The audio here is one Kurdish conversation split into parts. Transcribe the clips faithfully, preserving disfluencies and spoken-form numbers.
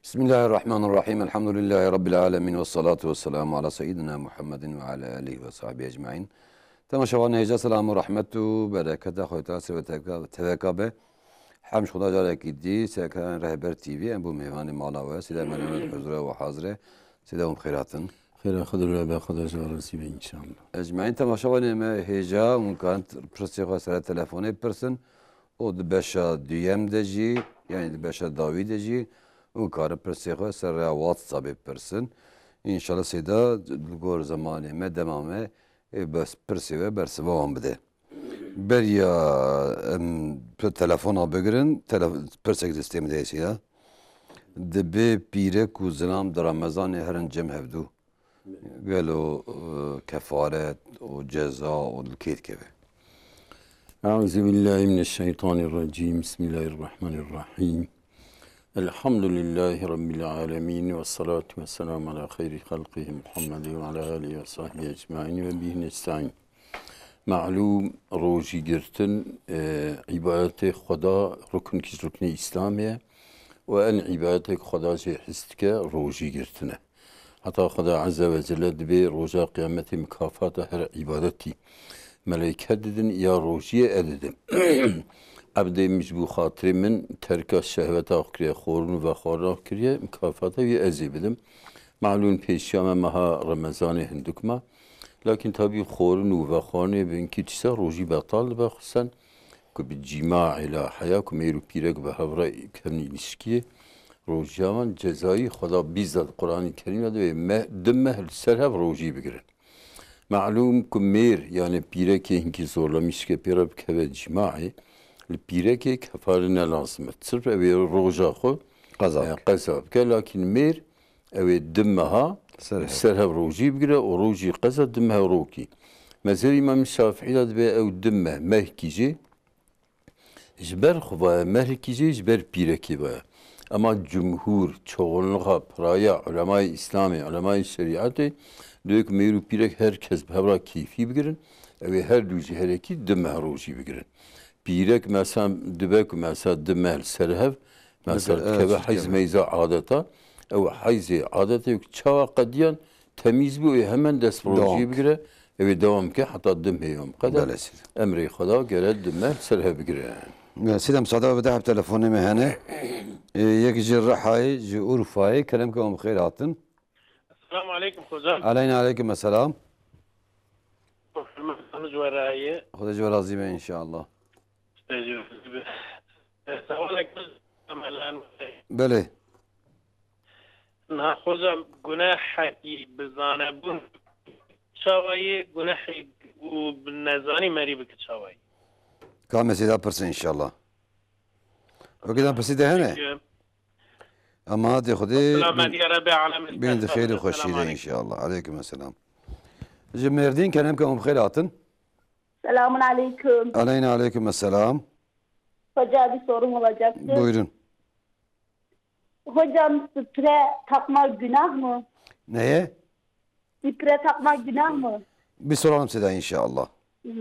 Bismillahirrahmanirrahim. Elhamdülillahi Rabbil alemin. Ve salatu ve selamu ala seyyidina Muhammedin ve ala alihi ve sahbihi ecmain. Temaşevanê hêja, selam û rehmet û bereketa Xwedê ser TVK be. Hemş Xweda carekî dî, serkeran Rehber T V, em bû mêvanê mala we. Sêda me huzura we hazire. Sêda hûn xêr hatin. Xêra Xwedê re be, Xweda ji we razî be înşallah. Ecmaîn temaşevanê me hêja, hûn karin pirsê xwe sere telefonê bipirsin. û di beşa duyem de jî, yanî di beşa dawî de jî û karin pirsê xwe ser rêya WhatsAppê bipirsin. Înşallah Seyda li gor zemanê me, dema me, ê bes pirsê we bersiva wan bide. Beriya em tu telefona bigirin, tele-, pirsek di stê min de heye Seyda. Dibê pîrek û zilam di Remezanê herin cem hevdû. Gelo, e, kefaret û ceza û li kê dikeve? Euzubillahimineşşeytanirracim. Bismillahirrahmanirrahim. Elhamdülillahi Rabbil alemin ve salatu ve selamu ala xeyri halqihi Muhammedin ve ala alihi ve sahbihi ecmain ve bihi nestaîn. Malûm, rojî girtin, e, îbadetê Xweda ruknekî ji ruknê Îslamê ye û en îbadetê ku Xweda jê hez dike rojî girtin e. Heta Xweda Azze ve Celle dibê roja Qiyametê mikafata her îbadetî meleyke didin ya rojiyê e didin. Ebdê min ji bo xatirê min terka şehweta xwe kiriye, xwarin û vexwarina xwe kiriye, mikafata wî ez ê bidim. Malûm pêşiya me meha Remezanê hindik ma. Lakin tabî xwarin û vexwarinê bi hinkî tişta rojî betal dibe, xusen ku bi cîmaê la heya ku mêr û pîrek bi hev re kevin îlişkiyê, rojiya wan cezayî Xweda bîst de di Quranê Kerîm de divê me, du meh li ser hev rojî bigirin. Malûm ku mêr, yanî pîrekê hinkî zorlemîşke pê re bikeve cîmaê, li pîrekê kefare ne lazim e. Sirf ew ê roja xwe, qeza e, bike. Qeza bike, lakin mêr ew ê du meha ser hev, ser hev rojî bigire û rojî qeza du meh rokî. Mezhebê Îmam Şafîî de dibê ew du meh, mehkî jî ji ber xwe vaye, mehkî jî ji ber pîrekê vaye. Ema cumhûr, çoxunlixa piraya ulemayê Îslamê, ulemayê şerîetê, dibê ku mêr û pîrek her kes bi hev re kêfî bigirin, ew ê her du ji herekî du meh rojî bigirin. Pîrek mesela dibe ku mesela du meh li ser hev, mesela dikeve heyz meyza adeta, ew heyzê adetê ku çawa qediyan temîz bû, ê hemen dest bi rojiyê bigire, ew ê dewam bike heta du meh yom qede. Belê sî. Emrê Xweda gere du meh li ser hev bigire. Ya, Sîda, misade bide, hep telefonê me hene. Ê, yek ji Rihayê, ji Urfayê, kerem ke em xêr hatin. Selamu aleykum hocam. Aleyna aleykum esselam. Hurmetimiz ve rayı. Xwedê ji we razî be înşallah. Xwedê ji we razî be. E, sewalek min, Belê. Na hocam, gunehekî bi zanebûn çawayî, gunehî û bi nezanî merî bike çawayî? Ka mesîda pirsin înşallah. Wekî dan pirsî de hene? Peki. Ama hadi Xwedê bin, bin di xêr û xweşî de înşallah. Aleyküm selam. Ji Mêrdîn kerem ke hûn bi xêr hatin. Selamun aleyküm. Aleyna aleyküm selam. Hoca, bir sorum olacaktı. Buyurun. Hocam, sprey takmak günah mı? Neye? Sprey takmak günah mı? Bir soralım size inşallah. Hı.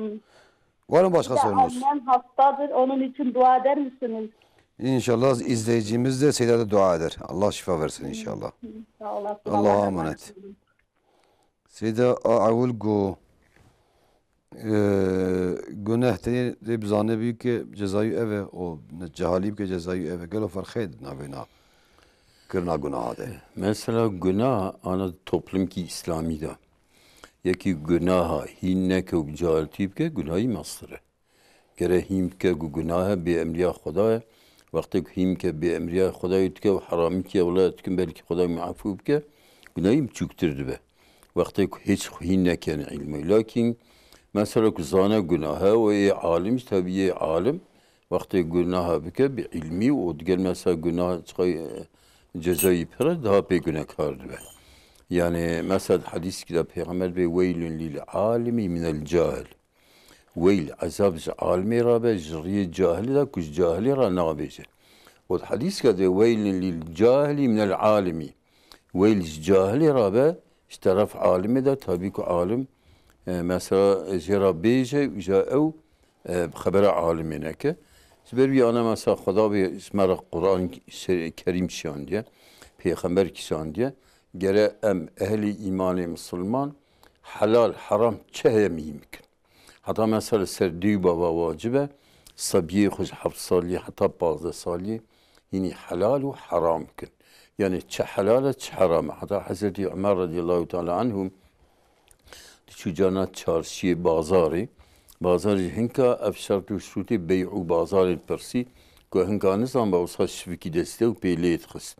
Var mı başka sorunuz? Annem hastadır, onun için dua eder misiniz? İnşallah izleyicimiz de Seyda da dua eder. Allah şifa versin inşallah. Hı, sağ olasın. Allah'a emanet olun. Seyda, a ewil ku, e, guneh tenê dê bizane bî ke cezayî ev e, o ne cehalî bike cezayî ev e. Gelo ferqê di navêna kirina gunaha de? Mesela gunah ana toplumkî îslamî de. Yekî gunaha hîn neke û bi cehaltî bike, gunahî mestir e. Gere hîn bike ku gunah e, bê emriya Xweda ye. Wextê ku hîn bike bê emriya Xwedayê dike û heramîtiya wela dikin, belkî Xwedayê min efû bike, gunahî biçûktir dibe. Wextê ku hêç hîn neke ne îlmê. Lakîn mesela ku zane gunah e û ê alim jî, tebî yê alim wextê gunaha bike bi îlmî û digel mesela gunaha çiqay, e, cezayî pir e, daha pê gunekar dibe. Yani mesela di hedîskî de Pêxember bê, "Weylun lil alimi minel cahil." Weyl, ezab ji alimê re be, ji riyê cahilî de ku ji cahilê re nabêje. Û di hedîske de, "Weylun lil cahili minel alimi." Weyl ji cahilê re be, ji teref alimê de, tabî ku alim, e, mesela jê re bêje, îja ew, e, bi xebera alimê neke. Ji ber wî ana mesela Xweda bê ji me re Quran Şer-, Kerîm şiyandiye. Pêxember kişandiye. Gere em ehlî îmanê misilman helal heram çi heye mîm bikin. Heta mesela ser dê û bava wacib e, sebiyê xwe ji heft salî heta pazdeh salî hînî helal û heram bikin. Yani çi helal e, çi heram e. Heta Hezretî Ömer radıyallahu teala anhu diçû cana çarşiyê, bazarê. Bazarê jî hinka ev şert û şrûtê bey û bazarê dipirsî, ku hinka nizan be wisa şivikî destê û pê lê dixist.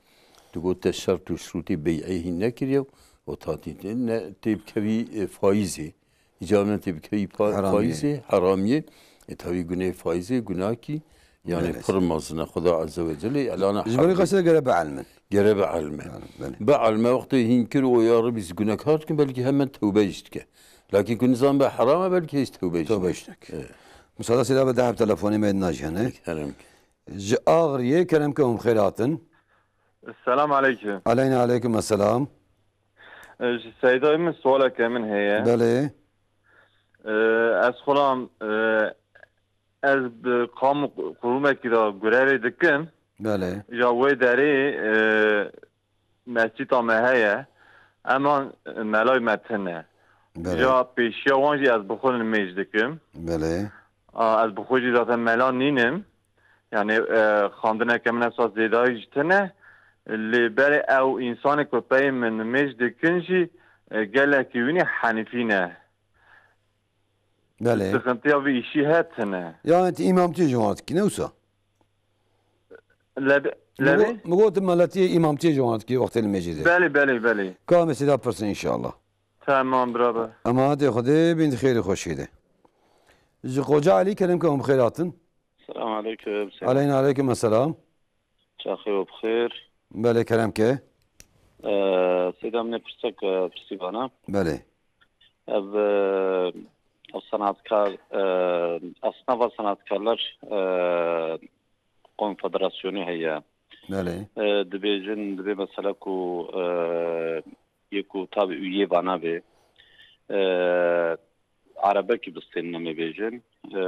Digot te şert û şrûtê bey'ê hîn nekiriye û tatî te ne tê bikevî, e, faîzê. Îcar ne tê bikevî fa-, Heramiyê. Faîzê, heramiyê. E, tevî gunê faîzê, gunakî, yani Belê. Pir mezin e. Xuda Azze ve Celle îlana Ji ber herdê qasê gere bielmin. Gere bielme. Yani, belê. Bielme wextê hîn kir û ya Rebî ez gunekar dikim, belkî hemen tewbe jî dike. Lakin ku nizan be heram e, belkî hiç tewbe jî Tewbe neke. Jî neke. Evet. Musada sila be deheb telefonê me najiyanê. Kerem. Ji Axriyê kerem ke hûn xêr hatin. Selam aleyküm. Aleyna aleyküm esselam. E, ji Seyda min sualeke min heye. Belê. E, ez xulam, e, ez bi qam û qurumekî de gurevê dikim. Belê. Ja wê derê, e, mescîta me heye. Ema melay me tune. Belê. Ja pêşiya wan jî ez bi xwe nimêj dikim. Belê. A, ez bi xwe jî zaten mela nînim. Yani, e, xandineke min esa zêdayî jî tune. Lê berê ew însanê ku peyê min nimêj dikin jî, e, gelekî wînî henîfî ne. Belê. Sıkıntıya vî îşî het hene. Ya, tu îmamtî ji wan dikî, ne wisa? Lebe-, Min lebe? Got, min got, tu meletiyê îmamtiyê ji wan dikî wextê li mêjê de. Belê, belê, belê. Ka em ê sêda pirsin inşallah. Tamam, bravo. Ema hadi Xwedê bin xêr û xweşî de. Ji Xoca Elî kerem ke hûn bi xêr hatin. Selam aleyküm. Selam. Aleyna aleyküm esselam. Çaxê we bi xêr. Belê, kerem ke. Ee, Seyda, min ê pirsek, e, pirsî bana. Belê. Ev, e, ev sanatkar, e, esnafa sanatkarlar, e, konfederasyonî heye. Belê. E, dibêjin, dibê mesela ku, e, yê ku tabi üye vana bê, e, Erebekî bistênine me bêjin. E,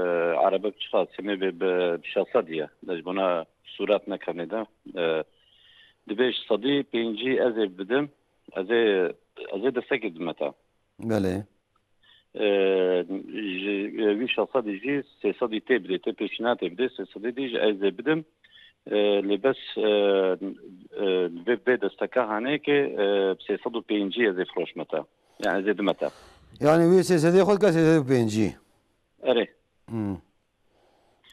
Erebek çiqas hemê bê bi, bi şeş sedî ye. De ji bona sûret nekenê de. E, dibê ji sedî pêncî ez ê bidim. Ez ê, ez ê destekê bidime te. Belê. E, ji, e, wî şeş sedî jî sê sedî tê bidê, tê pêşîna tê bidê, sê sedî dî jî ez ê bidim. E, lê bes, e, e, vê, vê desteka hanê ke, e, sê sed û pêncî ez ê firoşme te. Yani ez ê dime te. Yani wê sê sedê xwe dike sê sed û pêncî. Erê. Hmm.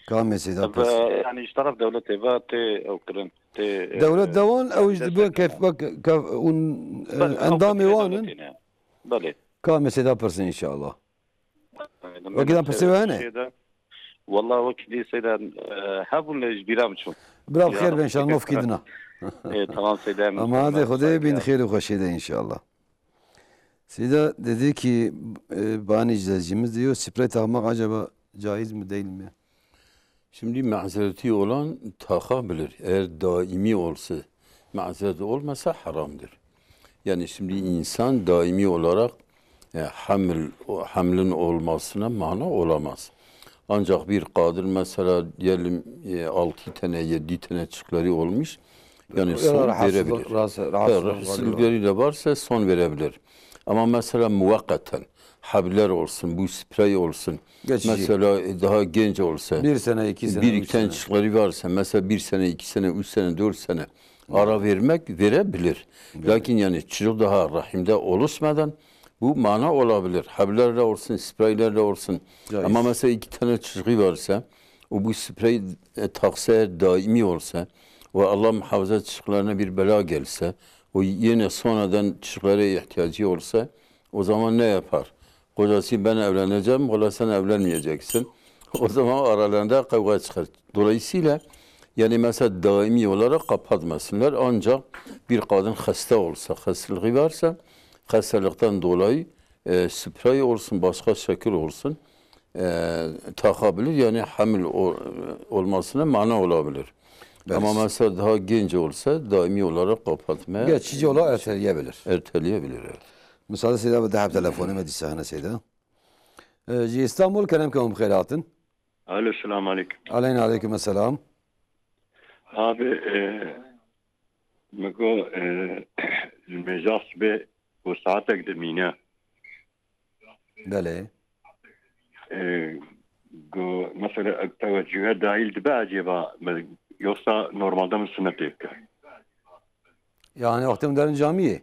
Kamê sê da Ev, pes. E, yani ji taraf dewletê ve tê ew kirin. Tê, e, Dewlet dewan ew ji dibe desteka. Kef, kef, kef, un, e, Belê, endamê ew wan in. Dewletê ne. Belê. Kamê sê da pirsin inşallah. Wekî dan pirsê we hene? Walla wekî dî Seyda, e, hebûn lê ji bîra min çûn. Bira bi xêr be inşallah, mofkî dina. E, tamam Seyda. Ama hadi Xwedê bin xêr û xweşê de inşallah. Seyda dedi ki, e, bani cezimiz diyor, sprey takmak acaba caiz mi değil mi? Şimdi mazereti olan takabilir. Eğer daimi olsa, mazereti olmasa haramdır. Yani şimdi insan daimi olarak, e, hamil, o, hamlin olmasına mana olamaz. Ancak bir kadın mesela diyelim, e, altı tane, yedi tane çocukları olmuş, yani Ya da son rahatsızlık, verebilir. rahatsız-, Ha, rahatsızlık rahatsızlıkları da varsa son verebilir. Ama mesela muvakkatan habler olsun, bu sprey olsun. Geçici. Mesela, e, daha genç olsa, Bir sene, iki sene, bir üç iki tane sene. çocukları varsa, mesela bir sene, iki sene, üç sene, dört sene ara vermek verebilir. Verir. Lakin yani çocuk daha rahimde oluşmadan bu mana olabilir. Hablerle olsun, spreylerle olsun. Caiz. Ama mesela iki tane çocuğu varsa, o bu sprey, e, taksa eğer daimi olsa, o Allah muhafaza çocuklarına bir bela gelse, o yine sonradan çocuklara ihtiyacı olsa, o zaman ne yapar? Kocası, "Ben evleneceğim, valla sen evlenmeyeceksin." O zaman aralarında kavga çıkar. Dolayısıyla yani mesela daimi olarak kapatmasınlar. Ancak bir kadın hasta olsa, hastalığı varsa, hastalıktan dolayı, e, sprey olsun, başka şekil olsun, e, takabilir. Yani hamil o-, olmasına mana olabilir. Belki. Ama mesela daha genç olsa daimi olarak kapatmaya Geçici olarak erteleyebilir. Erteleyebilir, evet. Müsaade Seyda, bi dehab telefonê me dîsa hene Seyda. E, ji Îstanbul kerem ke hûn bi xêr hatin. Alo, selam aleyküm. Aleyna aleyküm esselam. Abi, e, Min got, e, li mêja sibê got saetek dimîne. Belê. E, got, mesela, ev tewecühe dahil dibe ecêba, me, yoksa normalde min sunetê bike? Yani wextê min derin camiyê?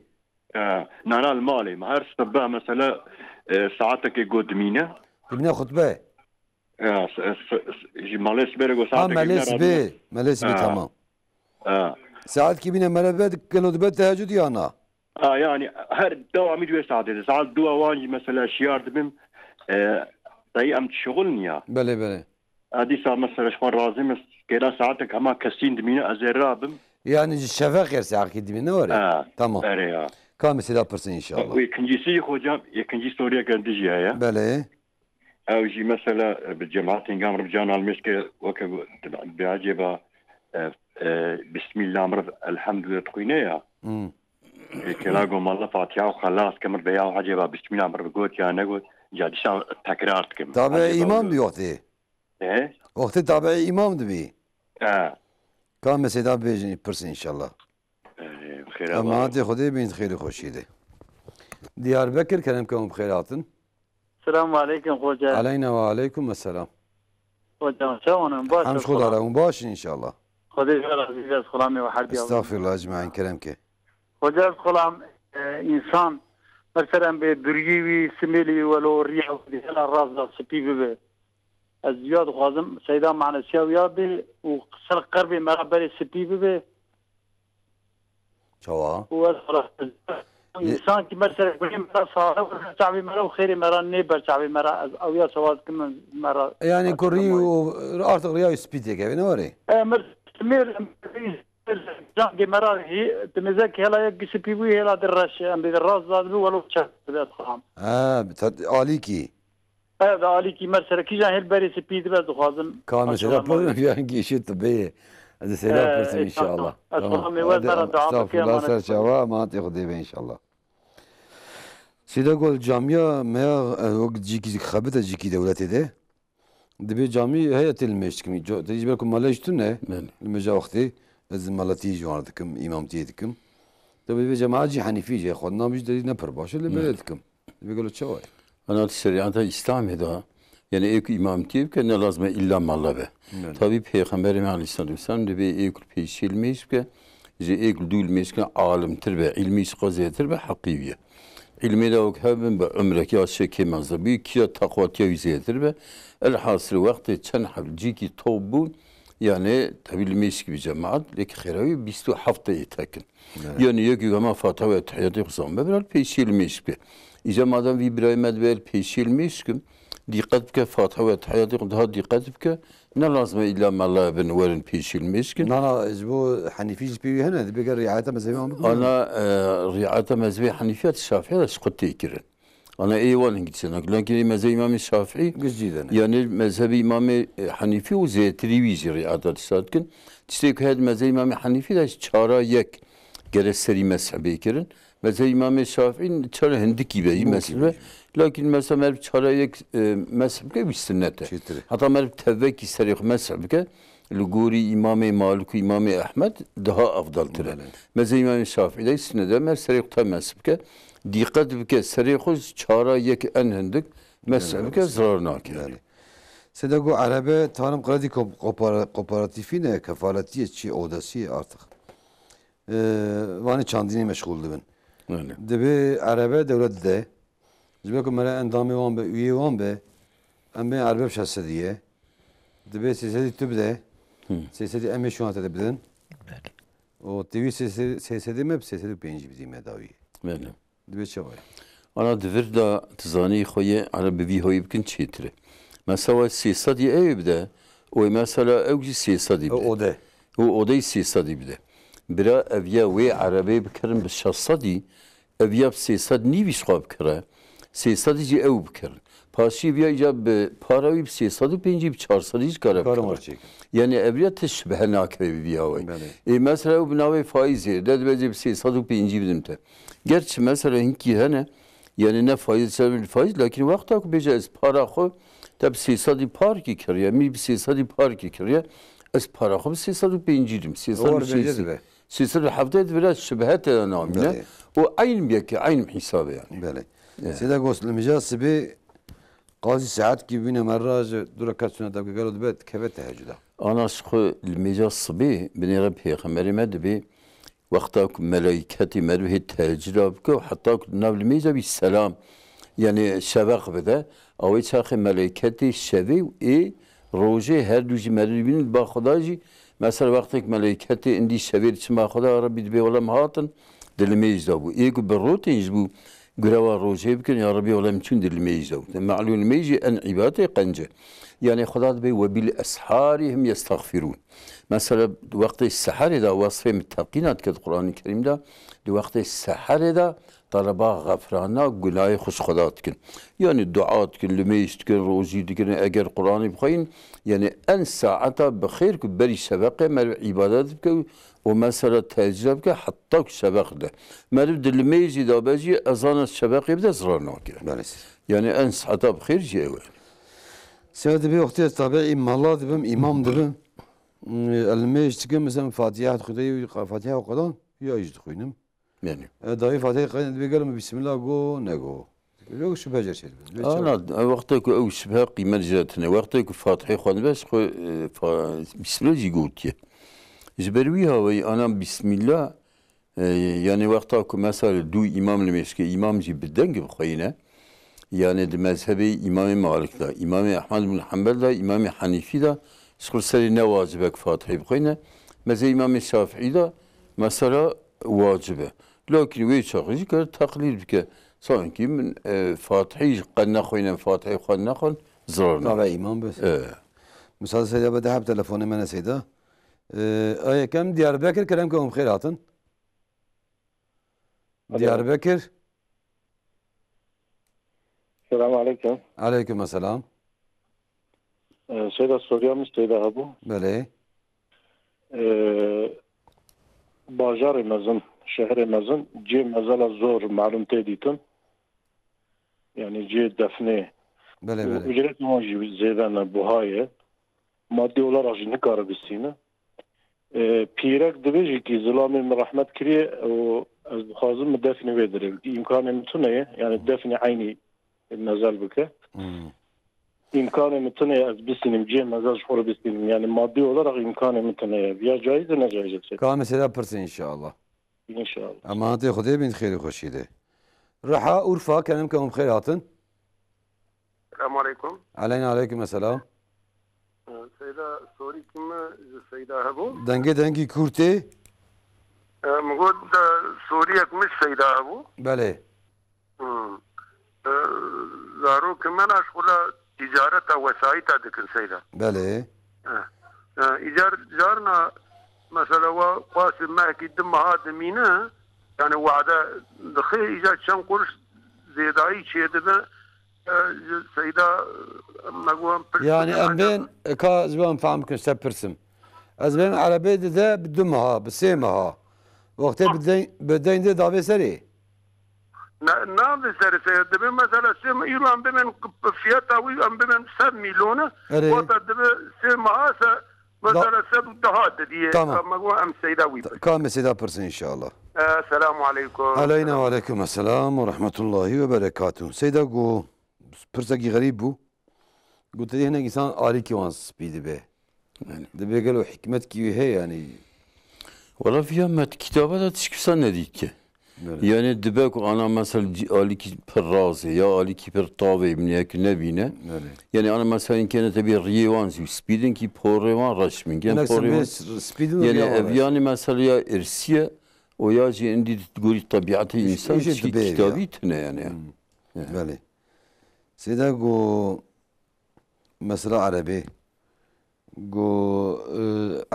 E, nana li malê, me her sibe mesela, e, saetekê got dimîne. Dimîne xutbe? Ya, s-, s-, s-, ji malê sibê re got Ha, saetekê melê sibê, melê sibê, Ha. tamam. Ha. Saetkî bîne mele be, gelo dibe tehecud ya na? Ha, yani her dewamî di wê saetê de. Saet dua wan jî mesela şiyar dibim, e, dayî em şixul niya. Belê, belê. Ha, dîsa mesela ji xwe razî me, kêra saetek hema kesîn dimîne, ez ê rabim. Yani ji şefeqê saetkî dimîne, ne were? Ha, Tamam. Erê ya. Ka me sêda pirsin inşallah. Û ikincisi hocam, ikinci soruya kendi jî heye. Belê. Ew jî mesela, e, bi cemaatên gam re bi can almêşke weke bi ecêba, e, e, Bismillah mirov elhamdülillah dixwîne ya. Hmm. E, kela go malla Fatiha û xelas ke mirov ya ecêba Bismillah mirov got ya negot, ca dîsa tekrar dikim. Tabi Ecêba imam got. bi wextê. E? Wextê tabi imam dibî. E. Ka me sêda bêjin, pirsin inşallah. Ee, xêra Emanet Xwedê bin xêr û xweşî de. Diyarbekir, kerem ke hûn bi xêr hatin. Selamun aleykum xoca. Aleyna ve aleykum ve selam. Hocam, çawan in? Baş Hemş in, Xweda re hûn baş in inşallah. Xwedê ji we razî be, ez xulamê we her diya. Estağfirullah ecmaîn, kerem ke. Xoca, ez xulam, e, însan, mesela, em bê duriyê wî, simêlê wî, welo riya wî hela rast da spî bibe. Ez ya dixwazim seyda manesiya wî ya bê û ser qerbê me re berê spî bibe. Çawa? Û ez Î- însan ki mesela gulê me re sare û çavê me re û xêrê me re nê ber çavê me re, ez ew ya çawa dikim me re Yani kurî û artık riya spî têkeve, ne were? E, mir, mir, cangê me re hî, dimêze ki hela yek spî bû, hela di reş, em bê rast da dibe, welo çek dibe, ez xweram. Ha, tat-, alîkî. Ev alîkî me ser kîjan hêl berê spî dibe, ez dixwazim. Ka mesela Maşallah, pir maşallah. yani kêşê tu bê. Ez ê seyda Ee, pirsim inşallah. inşallah. Ez Tamam. xwazim ê we Hadi, bera dua estağfurullah, bike, ser emanet çava, emanetê Xwedê be inşallah. Seyda Gol, camiya me ya, e, wek cîkî xebite cîkî dewletê de. Dibê camî heye tê li mêj dikim. Co-, te jî ber ku mele ji tune, Belê. li mêja wextê ez maletî ji wan dikim, îmamtiyê dikim. Te bê cemaat jî henîfî jî xwe nam jî derî ne pir baş e, lê Belê. belê dikim. Dibê gelo çawa ye? Ana di şerîeta Îslamê de, yani ê ku îmamtiyê bike, ne lazim e îlla mala be. Belê. Tabî Pêxemberê me aleyhisselatu vesselam dibê ê ku pêşî li mêj bike, ji ê ku dû li mêj bike alimtir be, îlmî ji xwe zêdetir be, heqî wî ye. Îlmê de wek hebin bi umrekî ya şekê mezebî, kîja teqwatiya wî zêdetir be. Elhasil wextê çend heb cîkî top bûn, yani tabî li mêj kî bi cemaat, lê ki xêra wî bîst û heft ê tekin. Evet. Yani yekî hema Fatiha ve Etihiyatê xwe zan be, bira pêşî li mêj bike. Îca madem vî birayê me dibe pêşî li mêj kim, dîqet bike Fatiha ve Etihiyatê xwe daha dîqet bike. Ne lazim e îlla mala bin werin pêşî li mêj kin. Na, na, ji bo Henîfî jî pêwî hene, dibê gel riayeta mezhebê wan bikin. Ana, e, riayeta mezhebê Henîfiya di Şafiya de ji xwe tê kirin. Ana ê wan hingî çênak. Lakin ê mezhebê Îmamê Şafî, Giş cî de ne. yani mezhebê Îmamê, e, Henîfî û zêtirî wî jî riayeta dîsa dikin. Tiştê ku heye di mezhebê Îmamê Henîfî de ji çara yek gere serî mesh bê kirin. Mezhebê Îmamê Şafî çara hindikî be, Bûkî mesele. be. Lakin mesela meriv çara yek, e, mesh bike wî sinnet e. Çêtir e. Heta meriv tevekî serê xwe mesh bike, li gorî Îmamê Malik û Îmamê Ehmed daha afdaltir e. Belê. Mezhebê Îmamê Şafî de sinnet e, meriv serê xwe te mesh bike. Dîqet bike, serê xwe ji çara yek en hindik mesh Belê. bike, zirar nake. Belê. Sede got erebe tanim kredi ko-, kopara-, kooperatifî ne, kefaletiyê çi, odesiyê artık. E, vanê çandinê meşgul dibin. Belê. Dibê erebe dewlet dide. Ji ber ku mere endamê wan be, üyê wan be, em bên erebe bi şeş sedî ye. Dibê sê sedî tu bide. Hı. Sê sedî em ê şûna te de bidin. Belê. Û tevî sê sedî, sê sedî me bi sê sedî û pêncî bidî me dawî. Belê. Dibê çawa ye? Ana di vir de tu zanî xwe yê, ana bi vî hoyî bikin çêtir e. Mesela sê sedî ew ê bide, û mesela ew jî sê sedî Ew bide. ode. Û odeyî sê sedî bide. Bira ev ya wê erebê bikirin bi şeş sedî, ev ya bi sê sed nîvî ji xwe bikire, sê sedî jî ew bikirin. Paşî viya îca bi para wî bi sê sed û pêncî, bi çar sedî jî kare Karin bikire. var çêkin. Yani ev ya tişt bi her nakeve bi viya wê. Belê. Ê mesela ew bi navê faîzê, de dibê jê bi sê sed û pêncî bidim te. Gerçi mesela hinkî hene, yani ne faîz, ser faîz, lakin wexta ku bêje ez para xwe te bi sê sedî parkî kiriye, min bi sê sedî parkî kiriye, ez para xwe bi sê sed û pêncî dim, sê sed û şêst. Ewar bêje dibe. Sî sed û heftê di vira şibhe te de namîne. Belê. Û eyn yekê, eyn hîsabê yani. Belê. Evet. Sêde gost li mîja sibê qazî saetkî bîne merra ji du rekat sünnet dike gelo dibe keve teheccüda. Ana ji xwe li mîja sibê binêre pêxemberê me dibê wexta ku meleyketî merivê teheccüda bike û heta ku nav li mîja bî selam, yani şeveq bide, awê çaxê meleyketê şevê û ê rojê her du jî merivî bînin ba Xweda jî. Mesela wextêk meleyketê indî şevê diçin ba Xweda, ya Rebî dibê wela em hatin, di limêj de bû. Ê ku bi rotên ji bo gurewa rojê bikin, ya Rebî wela em çûn di limêj de bû. Melûl limêj jî en îbadetê qenc e. Yani Xweda dibê we bil esharî him yestexfirûn. Mesela wextê seherê de wesfê muteqîna dike di Qur'anê Kerîm de, di wextê seherê de Taleba xefrana gunahê xwe ji Xweda dikin. Yani dua dikin, limêj dikin, rojî dikin, eger Qur'anê bixweynin, yani en saeta bi xêr ku berî şeveqê meriv îbadet bike û mesela tecrî bike heta ku şeveq de. Meriv di limêjî de be jî ezana şeveqê bide zirar nakire. Belê. Yani en saeta bi xêr jî ew e. Sêde dibê wextê ez tabi'î mala dibim, îmam dibim. Limêj dikim, mesela Fatiha dixwînim, Fatiha û Qur'an, ya jî dixwînim. Yani. E, dayê Fatihê qey dibê gelo min Bismillah go, nego. Yok şübhe cerçe. Ana, e, wextê ku ew şübhe qîmet jê tine. Wextê ku Fatihê xwendibes xwe, e, fa-, Bismillah jî gotiye. Ji ber wî hawayî ana Bismillah, e, yani wexta ku mesela du îmam li mêşke îmam jî bi deng bixweyne, yani di mezhebê Îmamê Malik de, Îmamê Ehmed bin Hanbel de, Îmamê Hanîfî de, ji xwe serê ne wacib e ku Fatihê bixweyne. Mezhebê Îmamê Şafîî de, mesela wacib e. Lakin wê çaxê jî kare teqlîd bike. Sankî min, e, Fatihî jî qe nexwîne, Fatihê xwe nexwin, zirar nake. Tabe îmam bes. E. Müsaade Seyda be, deheb telefonê me ne Seyda. E, a yekem Diyarbekir, kerem ke hûn bi xêr hatin. Alo. Diyarbekir. Selamun aleyküm. Aleyküm selam. Ee, Seyda, soruya min Seyda hebû. Belê. Ee, bajarê mezin, şehrê mezin, cê mezela zor malum tê dîtin. Yani cê defnê. Belê, û belê. Ücret wan jî zêde ne, buha ye. Maddi olarak jî nikare bistîne. E, pîrek dibê jî kî zilamê min rehmet kiriye û ez dixwazim min defnê wê dirê bikî. Îmkanê min tune ye, yani defnê eynî mezel bike. Hmm. Îmkanê min tune ye ez bistînim, cihê mezel ji xwe re bistînim. Yani maddi olarak îmkanê min tune ye. Ya caiz e, ne caiz e? Ka em ê sêda pirsin inşallah. İnşallah. Emanetê Xwedê bin, xêr û xweşî de. Reha Urfa, kerem ke hûn bi xêr hatin. Selamun aleyküm. Aleyna aleyküm selam. Seyda, sorî kim ji Seyda hebû? Dengê dengî kûr tê. E, min got de soriyek min ji Seyda hebû. Belê. Hmm. E, zarokê me na ji xwe la ticareta wesayîta dikin Seyda. Belê. E, e, îcar carna mesela wa qasî mehkî du meha dimîne, yani wade dixe, îcar çend quruş zêdayî çêdibe, e, ji Seyda, e, me got em pirs Yani bikin, em acaba bên, e, ka ez wan fehm bikin, se pirsim. Ez bên erebê dide bi du meha, bi sê meha. Wextê bi deyn, bi deyn de davê serê. Na, navê serê seyir dibe. Mesela sê îro em bibin, fiyata wî em bibin sed milyona. Erê. Wata dibe sê meha se, mesela sed û deha didiye. Tamam. Em, em Seyda wî. Ka em Seyda pirsin inşallah. E, selamu aleykum. Aleyna ve aleykum esselam ve rahmetullahi ve berekatuhu. Seyda go, pirsekî xerîb bû. Gote, hinek însan alîkî wan spî dibe. Yani. Dibe gelo hikmet kî wî heye yani? Wala viya me di kitaba de tişkî wisa nedît ki. Böyle. Yani dibe ku ana mesela ci-, alîkî pir razê ya alîkî pir tavê min yek nebîne. Böyle. Yani ana mesela inkene tebî riyê wan jî spî din ki porê wan reş min. Yani Hinek porê wan s-, spî din Yani riyê wan ev reş. Yani mesela ya irsiye o ya jî endî gorî tebîetê Îş-, însan îşê tişkî dibe ya. Kitabî tune yani. Hmm. Yani. Böyle. Seyda go Mesela erebê. Go, e,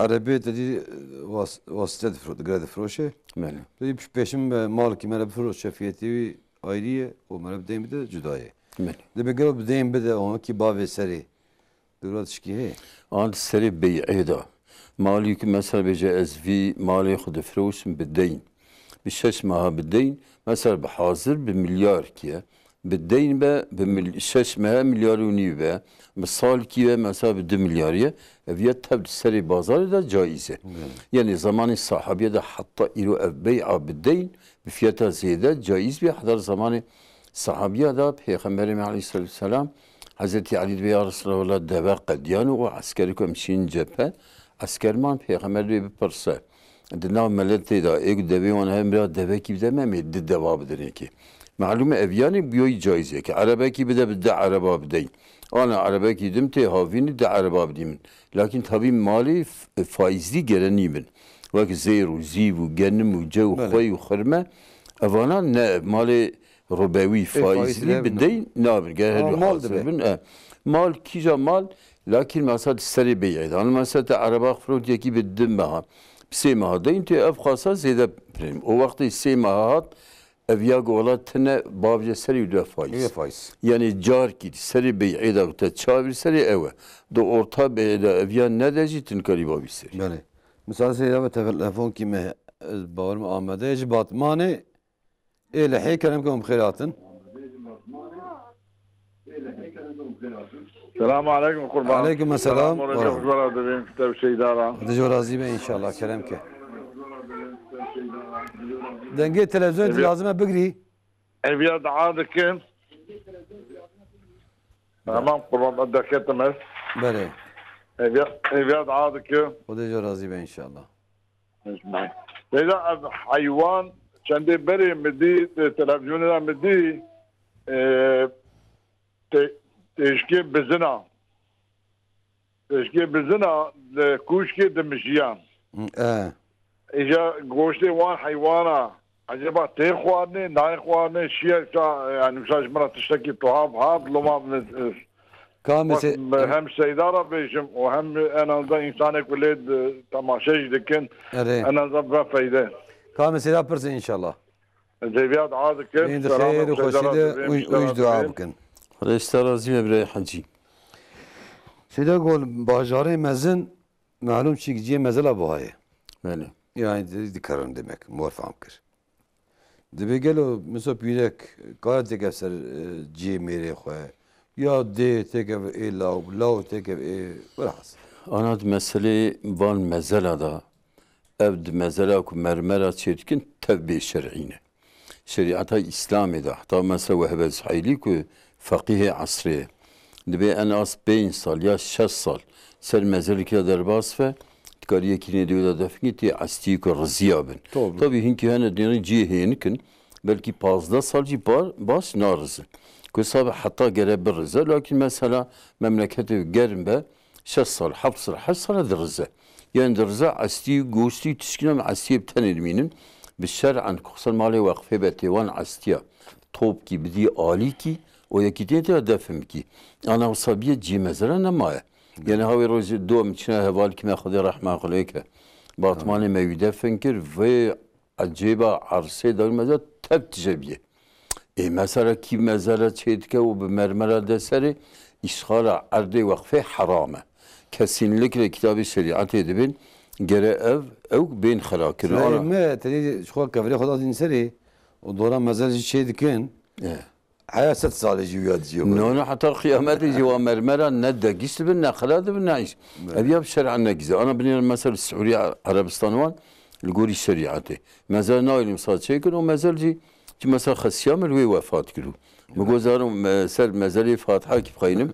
erebê te dî, e, was-, wasite difro-, digire difiroşe. Belê. Te dî pêşin be malkî mere bifiroşe, fiyetê wî ayrî ye û mere bi deyn bide cuda ye. Belê. Dibê gelo bi deyn bide, o ki bavê serê. Dewra tişkî heye. An di serê bey'ê de. Malî ki mesela bêje ez vî malê xwe difiroşim bi deyn. Bi şeş meha bi deyn. Mesela bi hazir bi milyar kiye. bi deyn be, bi mil-, şeş mehe milyar û nîv be, bi salkî be, mesela bi du milyar ye, ev ya tev di serê bazarê de caiz e. Belê. Yani zamanê sahabiye de heta îro ev bey'a bi deyn, bi fiyata zêde caiz bî, heta zamanê sahabiye de Pêxemberê me aleyhissalatu vesselam, Hezretî Elî dibê, "Ya Resulallah, deve qediyan û eskerê ku em çîn cephe." Esker man, Pêxember dibê bipirse. Di nav miletê de ê ku devê wan heye, mira devekî bide me, em ê di deva bidin êkê. Malûm e, ev yanî biyoyî caiz e ke erebekî bide, bi di ereba bideyîn. Ana erebekî dim tê havînî, di ereba bidî min. Lakin tabî malê f-, faîzlî gere nîbin. Wek zêr û zîv û genim û cew û Belê. xwey û xirme, evana ne, malê ribewî, Ê, faîzlî faîzlî bi hebin. deyn nabin. Ger Ama her du mal hazir dibe. bin. E, mal, kîja mal, lakin mesela di serê bey'ê de. Hani mesela te ereba firot yekî bi du meha, bi sê meha deyn tê, ev xasa zêde prim. O wextê sê meha hat, ev ya ku wela tine bavce serî û due faiz. Due faiz. Yani carkî di serê bey'ê de te çavir serê ew e. Do orta bey'ê de ev ya nede jî tin karî bavî serî. Belê. Misal sê ya ve telefon kî me, ez bawer me amade ji Batmanê. Ê lehê kerem ke hûn bi xêr hatin. Selamu aleykum qurban. Aleykum selam. Selam, Ve hoş geldin. Tev şeydara. Di jor razî be inşallah, kerem ke. Dengê televîzyonê tu Evi- lazim e bigirî. Eviya dua dikin. Tamam qurban, ben derketim ez. Belê. Eviya, eviya dua dikin. Xwedê jor razî be inşallah. Leyla, ev heywan çendê berê min dî, e, televizyonê de min dî, e, te-, têşkê bizina. Têşkê bizina li kûşkê dimijiyan. E. Îja goştê wan heywana, eceba tê xwarinê, nayê xwarinê, şiye ça, yani, wisa ji min re tiştekî tuhaf hat, loma min, e, Ka Bak, mesê-, me hem Seyda re bêjim û hem en azından insanê ku lê di-, temaşe jî dikin, Erê. en azından bibe feyde. Ka mesê da pirsin inşallah. Zêviya dua dikin. Ên di Selam xêr û Seyda xweşî re de dibêm, uj, Seyda uj re dua dibêm. bikin. Xwedê ji te razî be birayê Hecî. Seyda Gol, bajarê mezin, malûm çîk cihê mezela buha ye. Belê. Yani di-, dikarin demek, mor fam kir. Dibê gelo miso pîrek kare têkev ser, e, cihê mêrê xwe? Ya dê têkev ê law, law têkev ê, welhasil. Ana di meselê van mezela da, ev di mezela ku mermera çêdikin tev bê şer'î ne. Şerîeta Îslamê de, heta mesela Wehbe Zuheylî ku feqîhê esrê ye, dibê en az pênc sal ya şeş sal ser mezelekî de derbas be, dikarî yekî nê dê wê de defin kî tê estî ku riziya bin. Tabii. Tabii hinkî hene dêrin cihê hênik in, belkî pazdeh sal jî bar, baş narizin. Ku sabe heta gere birize, lakin mesela memleketê germ be, şeş sal, heft sal, heşt sal dirize. Yani dirize estî, goştî, tişkîna me estiyê bi tenê dimînin. Bi şer'en ku xisar malê weqfê be tê wan estiya. Topkî, bidî alîkî, o yekî tê tê defin bikî. Ana wisa bîye cihê mezela nemaye. Yani hawê rojê do em çina hevalkî me Xwedê rehma xwe lê ke. Batmanê me wî defin kir, vê ecêba ersê dawî mezela tev tije bîye. Ê, mesela kî mezela çê dike û bi mermera de serê, îşxala erdê weqfê heram e. Kesinlikle kitabê şerîetê dibin, gere ev, ew bên xela kirin. Ana Ana me tenê ji xwe kevirê xwe dadin serê û dora mezel jî çê dikin. E. Heya sed salê jî wiya diciyo. No, no, heta qiyametê jî wa mermera ne degîş dibin, ne xela dibin, ne îş. Evet. Ev ya bi şer'an ne gizli. Ana binêrin mesela Siûdiya Erebistan wan, li gorî şerîetê. Mezel nayê li misal çêkin û mezel jî, jî mesela xesiya min wê wefat kir û. Min got, "Zaro, me-, ser mezelê Fatiha kî bixeynim?"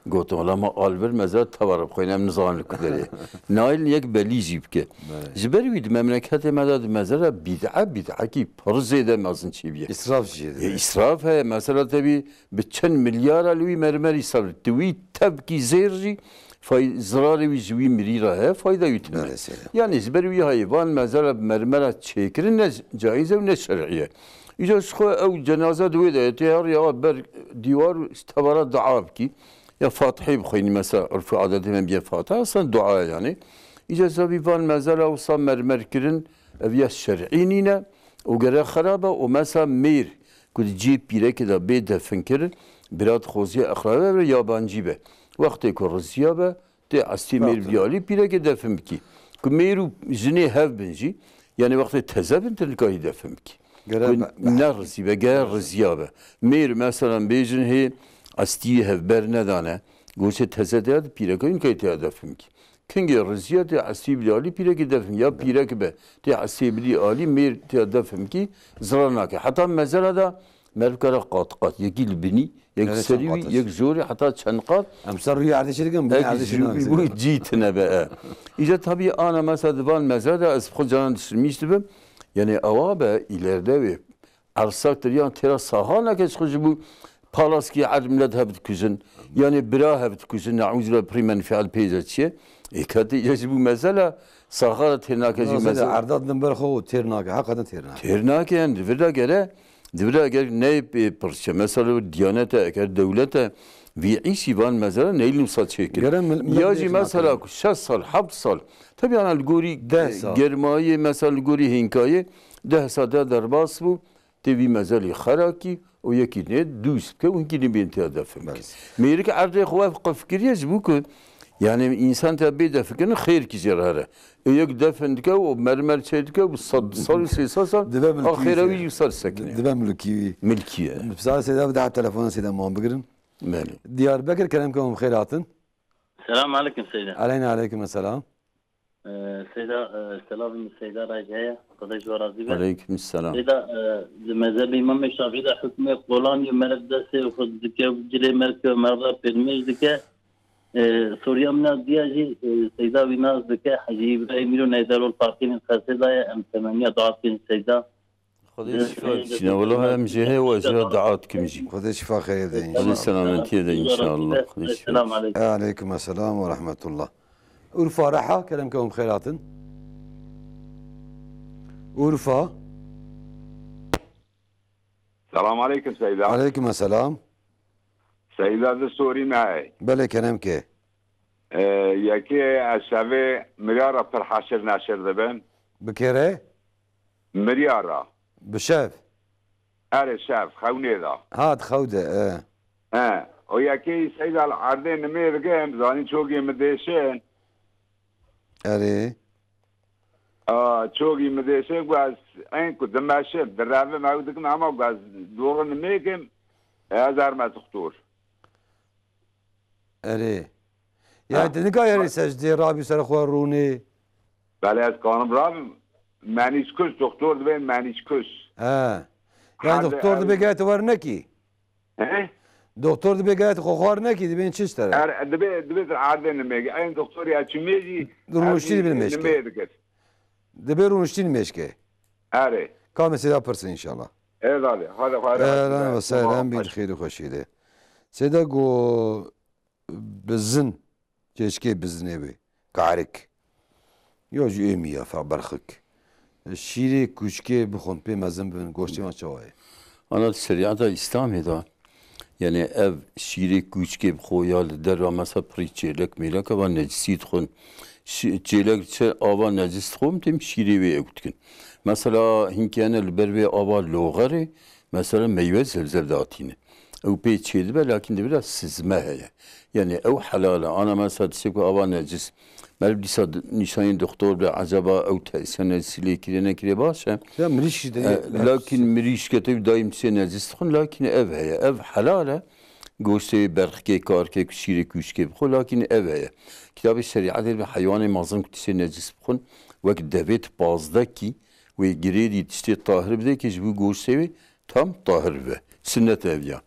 Gotim, "Wela me al bir mezel teva re bixeyne, em nizanin li ku derê." Nayê li yek belî jî bike. Evet. Ji ber wî di memleketê me de di mezela bîd'e, bîd'ekî pir zêde mezin çêbûye. Îsraf jî Ê, heye. Îsraf heye. Mesela te bî bi çend milyara li wî mermerî ser. Tu wî tevkî zêr jî fay-, zirarê wî ji wî mirî re heye, fayda wî tune. Belê seyda. Yani ji ber wî heyvan mezara bi mermera çêkirin ne caiz e û ne şer'î ye. Îca ji xwe ew cenaze di wê de ye, tê her ya ber dîwar û ji tevara dua bikî. Ya Fatihê bixwînî mesela urfê adetê me bîye Fatiha, aslında dua ye yani. Îca ji vî van mezara wisa mermer kirin, ev ya şer'î nîne û gere xerab e û mesela mêr ku di cihê pîrekê de bê definkirin, bira dixwaziya exrabe be, yabancî be. Wextê ku riziya be, tê estî mêr Rahat. biyalî pîrekê defin bikî. Ku mêr û jinê hev bin jî, yani wextê teze bin, tu nikarî defin bikî. Gere Ku be- be- ne rizî be, gere riziya be. Mêr, meselan, bêjin hê estî hevber nedane. Goşê teze de pîreka wî nikay tê defim kî. Kingê riziya tê estî bilî alî pîrekê defim. Ya pîrek be, tê estî bilî alî mêr tê defim kî zira nake. Heta mezela da meriv kare qat qat. Yekî li binî, yek Gere serî çend wî, qat yek e? Jorê, heta çend qat. Em ser rûyê erdê çêdikin, binê Ek erdê jû çêdikin. Bû cî tine be, e. Îca tabî ana mesela di van mezela da ez xwe canan dişirmîş dibim. Yani ewa be, îlerde wê. Ersaktir yan têra saxan nake ji xwe ji bo palaskî erd millet hev dikujin. Yani bira hev dikujin, ne'ûzûbillah, pirî menfîal pêce çiye. Ê, ketê ya ji bo mesela saxan têr nake ji Nasıl mesela. Erda din ber xwe û têr nake, hakikaten têr nake. Têr nake, yani di vir de gere, di vir de gere neyê pê pirçe. Mesela diyanete, eger dewlete vî îşî van mesela neylî wisa çêkir. Gere mil-, millet Ya jî mesela ku şeş sal, heft sal, tabii ana li gorî Deh sal. Germayê, mesela li gorî hînkayê, deh sal de derbas bû. Tê vî mezelî xerakî û yekî nê dûs bike û hinkî nîbên tê defin bike. Bes. Mêrik erdê xwe ev qefkiriye ji bo ku, yani, însan te bê defikirin xêrkî jê re here. Ê yek defin dike û mermer çê dike û sed, sal û sê sed sal Dibe milkî axêra wî. Wî jî ser sekine. Dibe milkî wî. Milkî ye. Bi sar sêda bi daha telefona sêda man bigirin. Belê. Diyarbekir kerem ke hûn xêr hatin. Selam aleyküm Seyda. Aleyna aleyküm selam. Ee, Seyda, e, selamın Seyda Raciye. Xwedê ji we razî be. Aleyküm selam. Seyda, e, di mezhebê Îmamê Şafî de hukmê qolan û meriv destê xwe dike û cilê meriv ke meriv re pêlmêj dike. E, soruya min a diya jî, e, Seyda wî nas dike, Hecî Îbrahîm îro neydarol partî min qesê daye, em temeniya dua bikin Seyda. Xwedê şifa dişîne. Wela em jê heye we jê re dua dikim jî. Xwedê şifa xêrê de Xwedê înşallah. Selametiyê de înşallah. Xwedê şifa. Selam aleyküm. Aleyküm selam ve rahmetullah. Urfa Reha, kerem ke hûn xêr hatin. Urfa. Selam aleyküm Seyda. Aleyküm selam. Seyda di sorî me heye. Belê kerem ke. Ee, yekê ez şevê miryara pir haşir neşir dibim. Bi kê re? Miryara. Bi şev? Erê şev, xewnê da. Ha, di xew de, e. He, o yekê Seyda li erdê nimê dikim, zanî çogê min dêşin. Erê. A, çogî min dêşin ku ez ên ku dimeşim, direvim, ew dikim, ama ku ez dûrin nimê kim, ez herme doktor. Erê. Ha. Yani tu nikayê erê secdê rabî ser xwe rûnê. Belê ez kanim rabim. Menîskus, doktor dibê menîskus. He. Yani Herde doktor ev- dibê gayet wer nekî. He? Doktor dibê gayet xwe xwar nekî, dibên çi ji te re? Er, dibê, dibê tu erdê nimêge. Eyn doktor ya çi mêjî, Rûniştî dibê nimêjke. Nimê dikir. Dibê rûniştî nimêjke. Erê. Kamê Seyda pirsin inşallah. Ê, dalê. Hadi, hadi, hadi. Ehlen ve sehlen, bî xêr û xweşî de. Seyda go bizin, keçikê bizinê wê, karik. Yo jî êmî ya, fe berxik. Şîrê kûçikê bixwin, pê mezin bibin, goştê wan çawa ye? Ana di şerîeta Îslamê de, yani ev şîrê kûçikê bi xwe ya li derve mesela pirî çêlek mêlek ava necisî dixwin. Şî-, çêlek çi ava necis dixwin, têm şîrê wê ew dikin. Mesela hinkî hene li ber vê ava loxerê, mesela meywe zevzev datîne. Ew pê çêdibe, lakin di vira sizme heye. Yani ew helal e. Ana mesela tiştê ku ava necis. Meriv dîsa di-, nîşanî doktor bide, ecaba ew tesîra necisî lê kirê nekirê baş e. Ya mirîşkî de E, ye, lakin mirîşke te daîm tiştê necis dixwin, lakin ev heye. Ev helal e. Goştê berxikê, karikê, ku şîrê kûçikê bixwe, lakin ev heye. Kitabê şerîetê bi heywanê mezin ku tiştê necis bixwin, wek devê tu pazdeh kî, wê girêdî tiştê tahir bide ki ji bo goştê wê tam tahir be. Sinnet ev ya.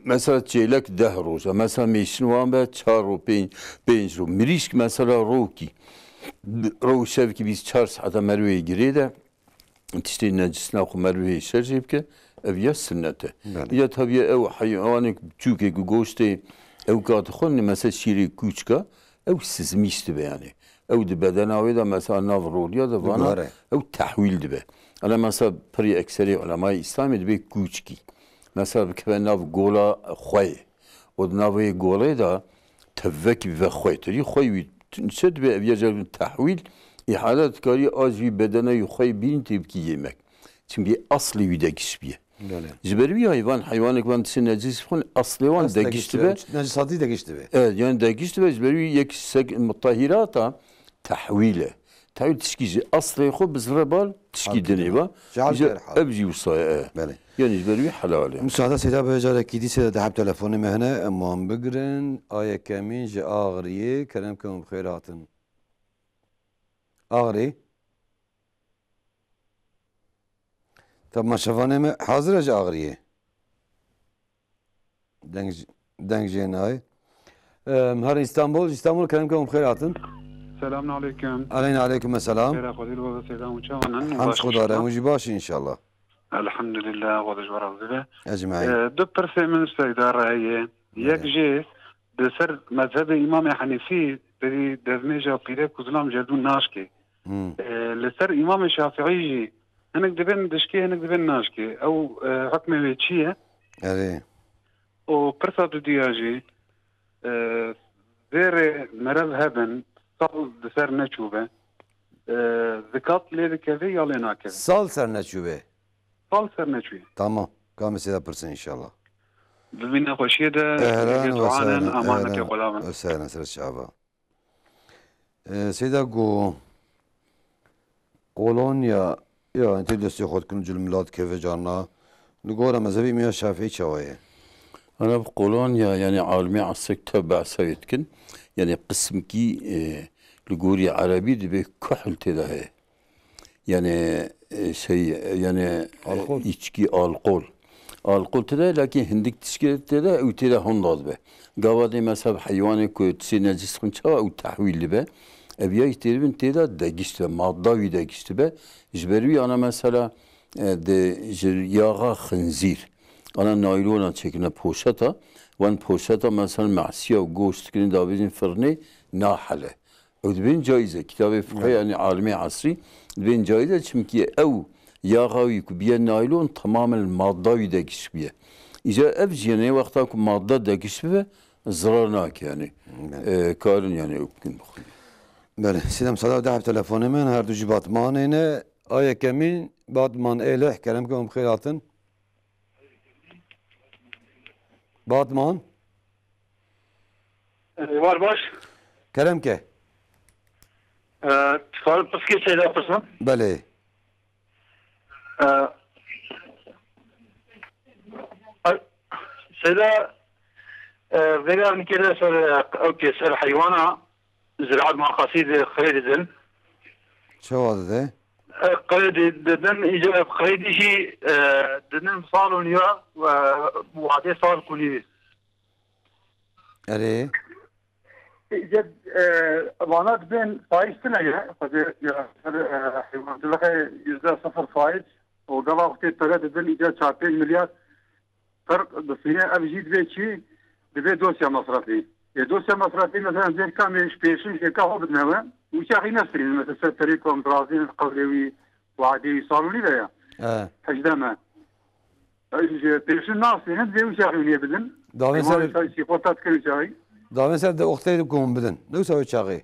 Mesela çêlek deh roj e. Mesela mêşin wan be çar roj, pênc, pênc roj. Mirîşk mesela rokî. Roj şevkî bîst çar saeta merivê girê de tiştê necisna xwe merivê şer jê bike. Ev ya sinnet e. Belê. Ya tabiye ew heywanek çûkê ku goştê ew kat xwe ne mesela şîrê kûçka. Ew sizmîş dibe yani. Ew di bedena wê de mesela nav roliya de vana Dibare. Ew tehwîl dibe. Ana mesela pirî ekserê ulemayê Îslamê dibe kûçkî. Mesela bikeve nav gola xweyê. Û di nav wê golê de tevvekî bibe xwey. Tirî xwey wî tu-, çi dibe ev ya car tehwîl, îhale dikarî a ji wî bedena wî xwey bînî tê bikî yemek. Çimkî aslê wî de giş biye. Belê. Ji ber wî hayvan, heywanek van tiştê necis bixwin, aslê wan Asl degiş dibe. Necisatî degiş dibe. Evet, yani degiş dibe, ji ber wî yek sek mutahirata tehwîl e. Tevî tişkî ji eslê xwe bi zirre bal tişkî dinê ve. Îja ev jî wisa ye. Belê. Yanî ji ber wî helal e. Müsaade Seyda be, carekî dî Seyda deheb telefonê me hene, em wan bigirin. A yekemîn ji Axriyê, kerem ke hûn bi xêr hatin. Axrî. Temaşevanê me hazir e ji Axriyê. Deng, deng jê nayê. Em, her Îstanbul, Îstanbul kerem ke hûn bi xêr hatin. Selamun aleyküm. Aleyna aleyküm selam. Xêra Xwedê li we be Seyda, hûn çawan in? Hemd ji Xweda re, hûn jî baş in înşallah. Elhamdulillah, Xwedê ji we razî be. Ecmaîn. E, du pirsê min Seyda re heye. Yek jê di ser mezhebê Îmamê Henîfî, berî dezmêja pîrek û zilam jerdûn naşkê. Hmm. E, li ser Îmamê Şafîî jî hinek dibên dişkê, hinek dibên naşkê. Ew, e, hukmê wê çi ye? Erê. Û pirsa dudiya jî, e, zêrê merev hebin, sal di ser neçûbe, e, zikat lê dikeve ya lê nakeve? Sal ser neçûbe. Sal ser neçûye. Tamam. Kamê Seyda pirsin înşallah. Bi mîna xweşiyê de, Ehlen hêgê ve duanin, sehlen, amanetê ehlen xulamın. Ve sehlen, ser çava. Ee, Seyda ku Polonya, ya, tê destê xwe dikin, cil milat keve carna. Li gora mezhebê Îmam Şafîî çawa ye? Ana bi Polonya, yani alimê esrek te behsa wê dikin. Yani qismkî, e, li gorî erebî dibe kuhl tê de heye. Yani, e, şey, yani, e, Alkol. içki, alkol. Alkol tê de, lakin hindik tişkê tê de, ew tê de honda dibe. Gava dê mesela heywanê ku tişê necis xwin çawa ew tehwîl dibe. Ev ya jî tê dibin tê de degişt dibe, madda wî degişt dibe. Ji ber wî ana mesela, e, di ji yaxa xinzîr. Ana naylona çêkirine poşeta. Wan poşeta mesela mehsiya û goşt dikirin davêjin firnê nahele. Ew dibên caiz e. Kitabê fiqhê, yani alimê esrî dibên caiz e, çimkî ew yaxa wî ku biye naylon temamen madda wî degiş biye. Îca ev jî, yani wexta ku madda degiş bibe, zirar nake yani. E, karin yani ew bikin bixwin. Belê. Sîdem Sala deheb telefonê min, her du jî Batmanê ne. A yekemîn Batman Êlih, kerem ke hûn bi xêr hatin. Batman. Ee, var baş. Kerem ke. Ee, Tarık Pıskı şeyler yapasın. Belê. Ee, ay, Seyda, e, vega nikede ser, e, okey, ser heywana, ziraat muhakasî de xirê didin. Çawa dide? E, xirê di-, didin, îca xirê dî jî, e, didin salon ya, e, wadê sal kunî. Erê. Îca, e, vana dibên faiz tune ye, xwedê ya, ser, e, heywancılıkê yüzde sıfır faiz, û gava wextê pere didin, îca çar pênc milyar Ferq difîne, ev jî divê çi? Divê dosya mesrefî. Ê dosya mesrefî, mesela, zêr kamê ji pêşin ji êka xwe bidine we, û çaxî nesirînin, mesela, ser terî kom, dirazîn, qewlê wî, wadê wî, salonî de ya. E. Hejde me. Ji pêşin nasirînin, divê wî çaxî wî bidin. Davên ser, sîxota dikin çaxî. Davên ser de oxtê de kom bidin. Ne wisa wê çaxî?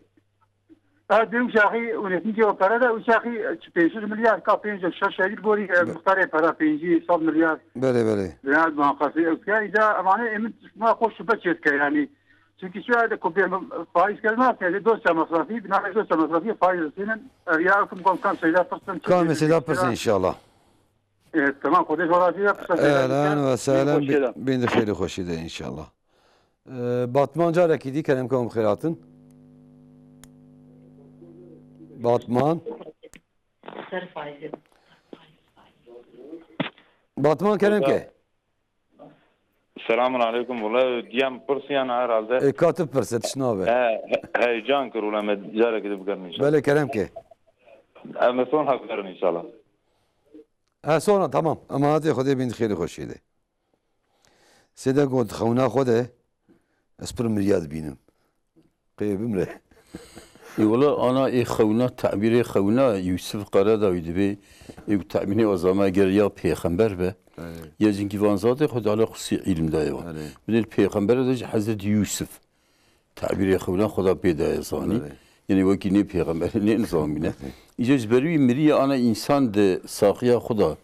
Ha, dê wî çaxî û nêtînkê o pere de, wî çaxî çi pênc yüz milyar, ka pênc şeş şehîd gorî, e, Be- muxtarê pere pêncî sed milyar. Belê, belê. Ziraat muhakasî ew dike. Îca emanê ê min ma xwe şube çê dike, yanî. Çimkî şu yerde ku bê faiz kir nake, dê dosya mesrafî, binanê dosya mesrafî faiz risînin. Ev ya ew kim kom kam şeyler pirsın, Kamê Seyda pirsın inşallah. E, tamam, Xwedê ji we razî be, pirsın şeyler. Ehlen ve sehlen, bi-, bîn di xêrî xweşî de inşallah. Ee, Batman carekî dî kerem ke hûn bi xêr hatin. Batman. Ser faizê. Batman kerem ke. Selamun aleyküm. Wala diyem pirsiyan herhalde. E, katib pirse, tişt nabe. He, he, heyecan kir wala me carekî de bigerin inşallah. Belê kerem ke. Em son hak verin inşallah. Ha, sonra tamam. Emanetê Xwedê bîn di xêrî xweşiyê de. Sêde got, xewna xwe de ez pir mirya dibînim. Qê bimre. Ê wela ana ê xewna, tebîrê xewna Yûsif Qaradawî dibê, ê ku tebînê o zama ger ya pêxember be, Evet. Ya cinkî van zatê xwe dala xusî îlim daye wan. Evet. Bidin pêxember de ji Hezretî Yûsif. Tabîrê xewna xwe da pê daye zanî. Belê. Yanî wekî nê pêxemberê nê nizanbîne. Îca ji ber wî mirî ana însan di saxiya xwe da,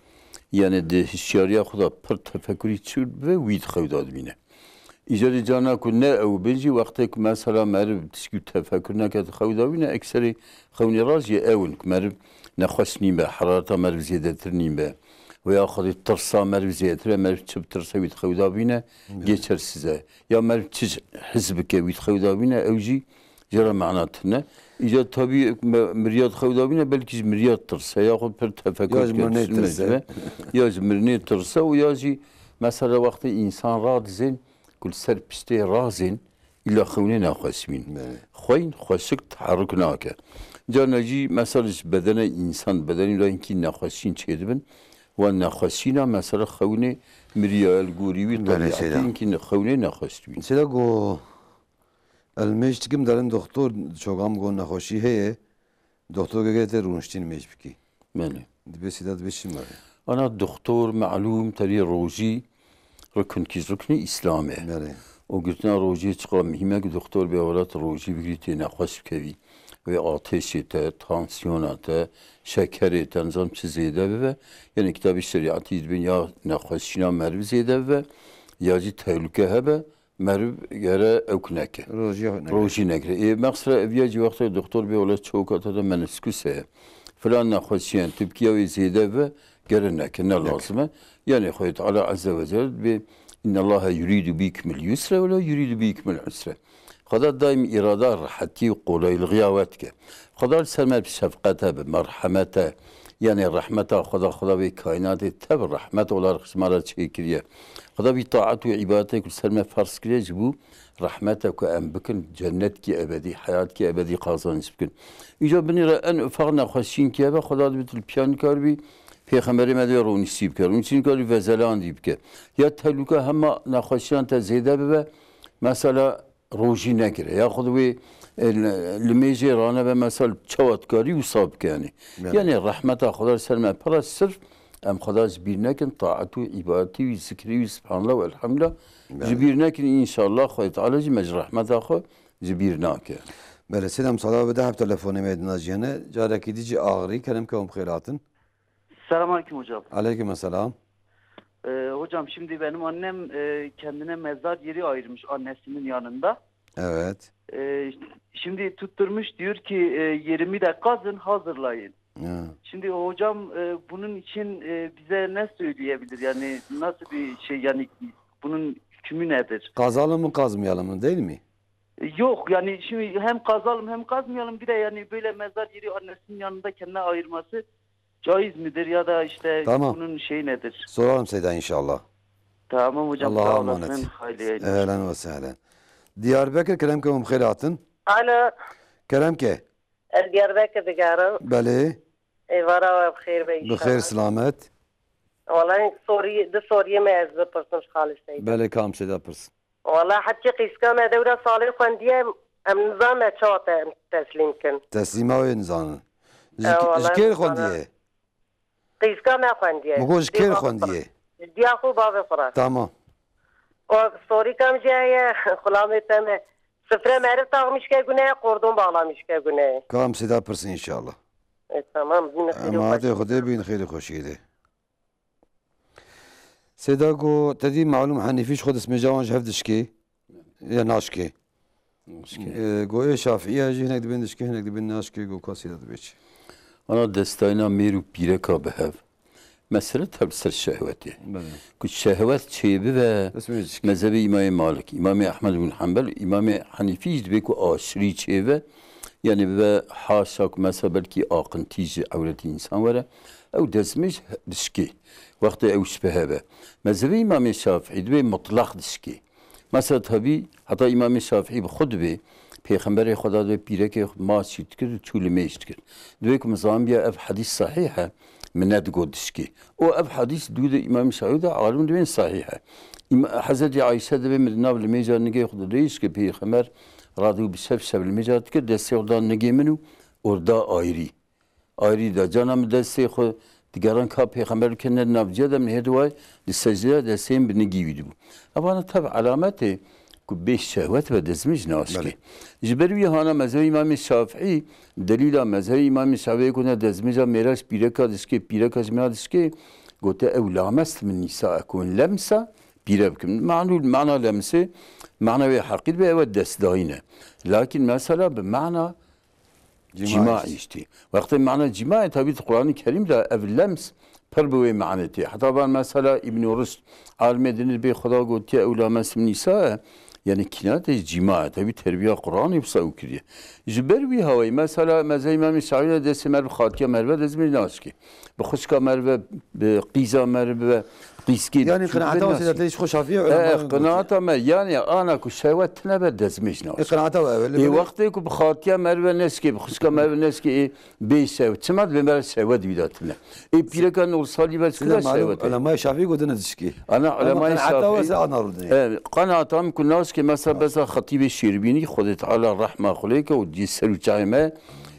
yanî di hişyariya xwe da pir tefekurî çi bibe, wî di xew da dibîne. Îcarê carna ku ne ew bin jî, wextê ku mesela meriv tişkî tefekur neke di xew de bîne, ekserê xewnê rast jî ew in ku meriv nexweş nîn be, herareta meriv zêdetir nîn be. Veya xwedê tirsa meriv zêdetir e, meriv çi bi tirse wî di xew de bîne, gê çersize. Ya meriv çi hez bike wî di xew de bîne, ew jî jê re mana tune. Îcar tabî me-, miriya di xew de bîne, belkî ji miriya tirse, ya xwe pir tefekur Ya ji dike, mirinê düşünme tirse. Dibe. Ya ji mirinê tirse û ya jî mesela wextê însan radizên ku li ser piştê razên, îla xewnê nexweş bîn. Belê. Xweyn xweşik teherruk nake. Carna jî mesela ji bedene însan, bedenî de hinkî nexweşîn çêdibin. Wan nexweşîna mesela xewnê miriya li gorî wî Belê, tebîetê Seyda. Hinkî ne-, xewnê nexweş dibîn. Seyda go, el mêj dikim derin doktor, çogam go nexweşî heye, doktor gege te rûniştîn mêj bikî. Belê. Dibê Seyda dibê çi me? Ana doktor, malûm, terî rojî ruknkî ruknî Îslam e. Belê. Û girtina rojiyê çiqa muhîm e ku doktor bê welat rojî bigirî tê nexweş bikevî. Wê atêşê te, tansiyona te, şekerê te, nizam çi zêde bibe. Yanî kitabê şerîetî dibên ya nexweşîna meriv zêde bibe, ya jî tehlûke hebe, meriv gere ewk neke. Rojî neke. Rojî negire. Ê, mexsere ev ya jî wextê doktor bê wele çoka te de meniskus heye. Filan nexweşiyan, tu bikî ya wê zêde bibe, gere neke, ne Neke. Lazim e. Yanî Xwedê Teala Azze ve Celle dibê, "Innallaha yuridu bikumul yusre ve la yuridu bikumul usre." Xweda daîm îrada rehetî û qolaylixiya we dike. Xweda li ser me bi şefqet e, bi merhemet e. Yanî rehmeta Xweda, Xweda vê kaînatê tev rehmet olarak ji me re çêkiriye. Xweda vî taet û îbadetê ku li ser me ferz kiriye ji bo rehmet e ku em bikin, cennetkî ebedî, heyatkî ebedî qazanc bikin. Îca binî re en ufak nexweşînkî hebe, Xweda dibê tu li piya nikaribî, Pêxemberê me dibê rûniştî bike, rûniştî nikaribî vezelandî bike. Ya tehlûke hema nexweşiyan te zêde bibe, mesela rojî negire. Yaxud wê, e, li, limêjê ranebe, mesela çawa dikarî wisa bike yanî. Belê. Yanî rehmeta Xweda li ser me pir e, sirf em Xweda ji bîr nekin, taet û îbadetî wî, zikrî wî, subhanallah û elhamdulillah Belê. Ji bîr nekin, înşallah Xwedê Teala jî me ji rehmeta xwe ji bîr nake. Belê, Seyda, em sala bide heft telefonê me dina jiyane. Carekî dî jî axirî, kerem ke hûn bi xêr hatin. Selamünaleyküm hocam. Aleyküm selam. Ee, hocam, şimdi benim annem e, kendine mezar yeri ayırmış annesinin yanında. Evet. Ee, şimdi tutturmuş, diyor ki e, yerimi de kazın, hazırlayın. Ya. Şimdi hocam, e, bunun için e, bize ne söyleyebilir? Yani nasıl bir şey, yani bunun hükmü nedir? Kazalım mı, kazmayalım mı, değil mi? E, yok, yani şimdi hem kazalım hem kazmayalım, bir de yani böyle mezar yeri annesinin yanında kendine ayırması caiz midir ya da işte Tamam. Bunun şeyi nedir? Sorarım Seyda inşallah. Tamam hocam, Allah'a sağ olasın. Emanet. Hayırlı yayınlar. Ehlen ve sehlen. Diyarbekir, kerem ke hûn bi xêr hatin. Alo. Kerem ke. Ez Diyarbekir digerim. Belê. Êvara we bi xêr be Bi xêr, inşallah. Selamet. Wala sorî, di soriyê me ez bipirsim ji Xalî Seyda. Belê, kam Seyda pirs. Wala hepçî qîska me dewra salê xwendiye, em nizanine çawa te em teslîm kin. Teslîma wê nizanin. Ji, E, wala ji kê nizanin. Xwendiye? Qîska me xwendiye. Min got ji kê xwendiye? Ji diya xwe bavê xwe re. Tamam. O storîka min jî heye, xulamê te me. Sifre meriv taxmîş ke gune ye, kordon bağlamış ke gune ye. Kam Seyda pirsin inşallah. E, tamam, bîne xêr û Emanet xweşî. Xwedê bîn xêr û xweşiyê de. Seyda go, te dî malûm Henîfî ji xwe destmêja wan ji hev dişkê, ya naşkê. Naşkê. E, go ê Şafiiya jî hinek dibên dişkê, hinek dibên naşkê, go ka Seyda dibê çi? Ana destayîna mêr û pîreka bi hev. Mesele tev li ser şehwetê. Belê. Ku şehwet çêbibe, Destmêj dişkê. Mezhebê Îmamê Malik, Îmamê Ehmed bin Hanbel, Îmamê Henîfî jî dibê ku aşirî çêbe, yanî bibe haşa ku mesela belkî aqintî ji ewretî însan were, ew destmêj dişkê. Wextê ew ji bi hebe. Mezhebê Îmamê Şafîî dibê mutlaq dişkê. Mesela tabî heta Îmamê Şafîî bi xwe dibê, Pêxemberê Xweda dibê pîrekê xwe maçî dikir û çû limêj dikir. Dibê ku min zanbiya ev hedîs sehîh e, min nedigot dişkê. Û ev hedîs dû de Îmamê Şafîî de alim dibên sehîh e. Îma-, Hezretî Ayşe dibê min di nav limêja nigê xwe de dît ku Pêxember radibû bi şev şev limêja dikir, destê xwe da nigê min û orda ayrî. Ayrî da. Cana min destê xwe digeran ka Pêxember bikene di nav ciya de min hê diwaye di secdê de destê min bi nigî wî dibû. Evana tev elametê ku bê şehwet ve destmêj naşkê. Belê. Ji ber wî hana mezhebê Îmamê Şafîî, delîla mezhebê Îmamê Şafîî ku ne destmêja mêra ji pîreka dişkê, pîreka ji mêra dişkê, gote ew lamest min nîsa ekûn lemsa, pîre bikim. Malûl mana lemsê, mana wê heqî dibe, ew destdayîn e. Lakin mesela bi mana Cîma cîma îştî. Wextê mana cîma ye, tabî di Qur'anî Kerîm de ev lems pir bi wê manê tê. Heta van mesela Îbnû Rişd, alimê dinê bê Xweda gotiye, "Ewla mesm nîsa" e, yani kînatê cîma ye. Tabî terbiya Qur'anê wisa ew kiriye. Ji ber wî hawayî, mesela mezheba Îmamê Şafî de destê mer bi xatiya mer ve dezmê naşkê. Bi xwişka mer ve, bi qîza mer ve, qîzkê Yani qenaeta wesîlete ji xwe Şafî E, ulema qenaeta me, yani ana ku şehwet tine be dezmê jî naşkê. E, qenaeta we, Ê, wextê ku bi xatiya mer ve neşkê, bi xwişka mer ve neşkê, ê, bê şehwet. Çima dibê me re şehwet wî de tine? Ê, pîreka nod salî ve çi kira şehwet e? Ulemay Şafî gotine dişkî. Ana Ama ulemay qenaeta we Şafî, se ana rûdinê. E, qenaeta min ku naşkê mesela besa Xetîbê Şêrbînî, Xwedê Teala rehma xwe lê ke û dî ser û çayê me,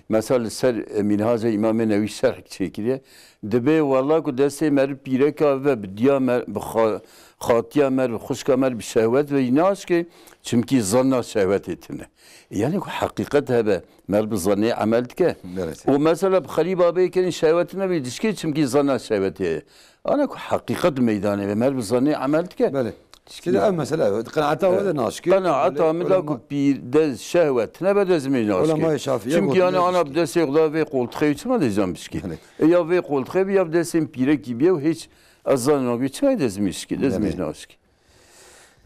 mesela li ser, e, Mînhaca Îmamê Newî şerh çêkiriye. Dibê wela ku destê meriv pîreka ve bi diya mer-, bi xa-, xatiya meriv, xwişka meriv bi şehwet ve yî naşkê, çimkî zanna şehwetê tine. Yani ku heqîqet hebe, meriv bi zannê emel dike. Evet. Û mesela bi xerîba bê kirin şehwet nebî dişkê, çimkî zanna şehwetê ye. Ana ku heqîqet meydanê ve, meriv bi zannê emel dike. Belê. Şimdi ev mesele, qenaeta we de naşkê. Qenaeta min da ku pîr de şehwet tine be dezmê naşkê. Ulemay Şafî Çimkî yani ana bi destê Xweda vê qoltixê çima dezan bişkê. Belê. E, ya vê qoltixê bi ya bi destên pîrekî bîye û hiç ez zanim nabî çima dezmê şikê, dezmê Belê. Naşkê.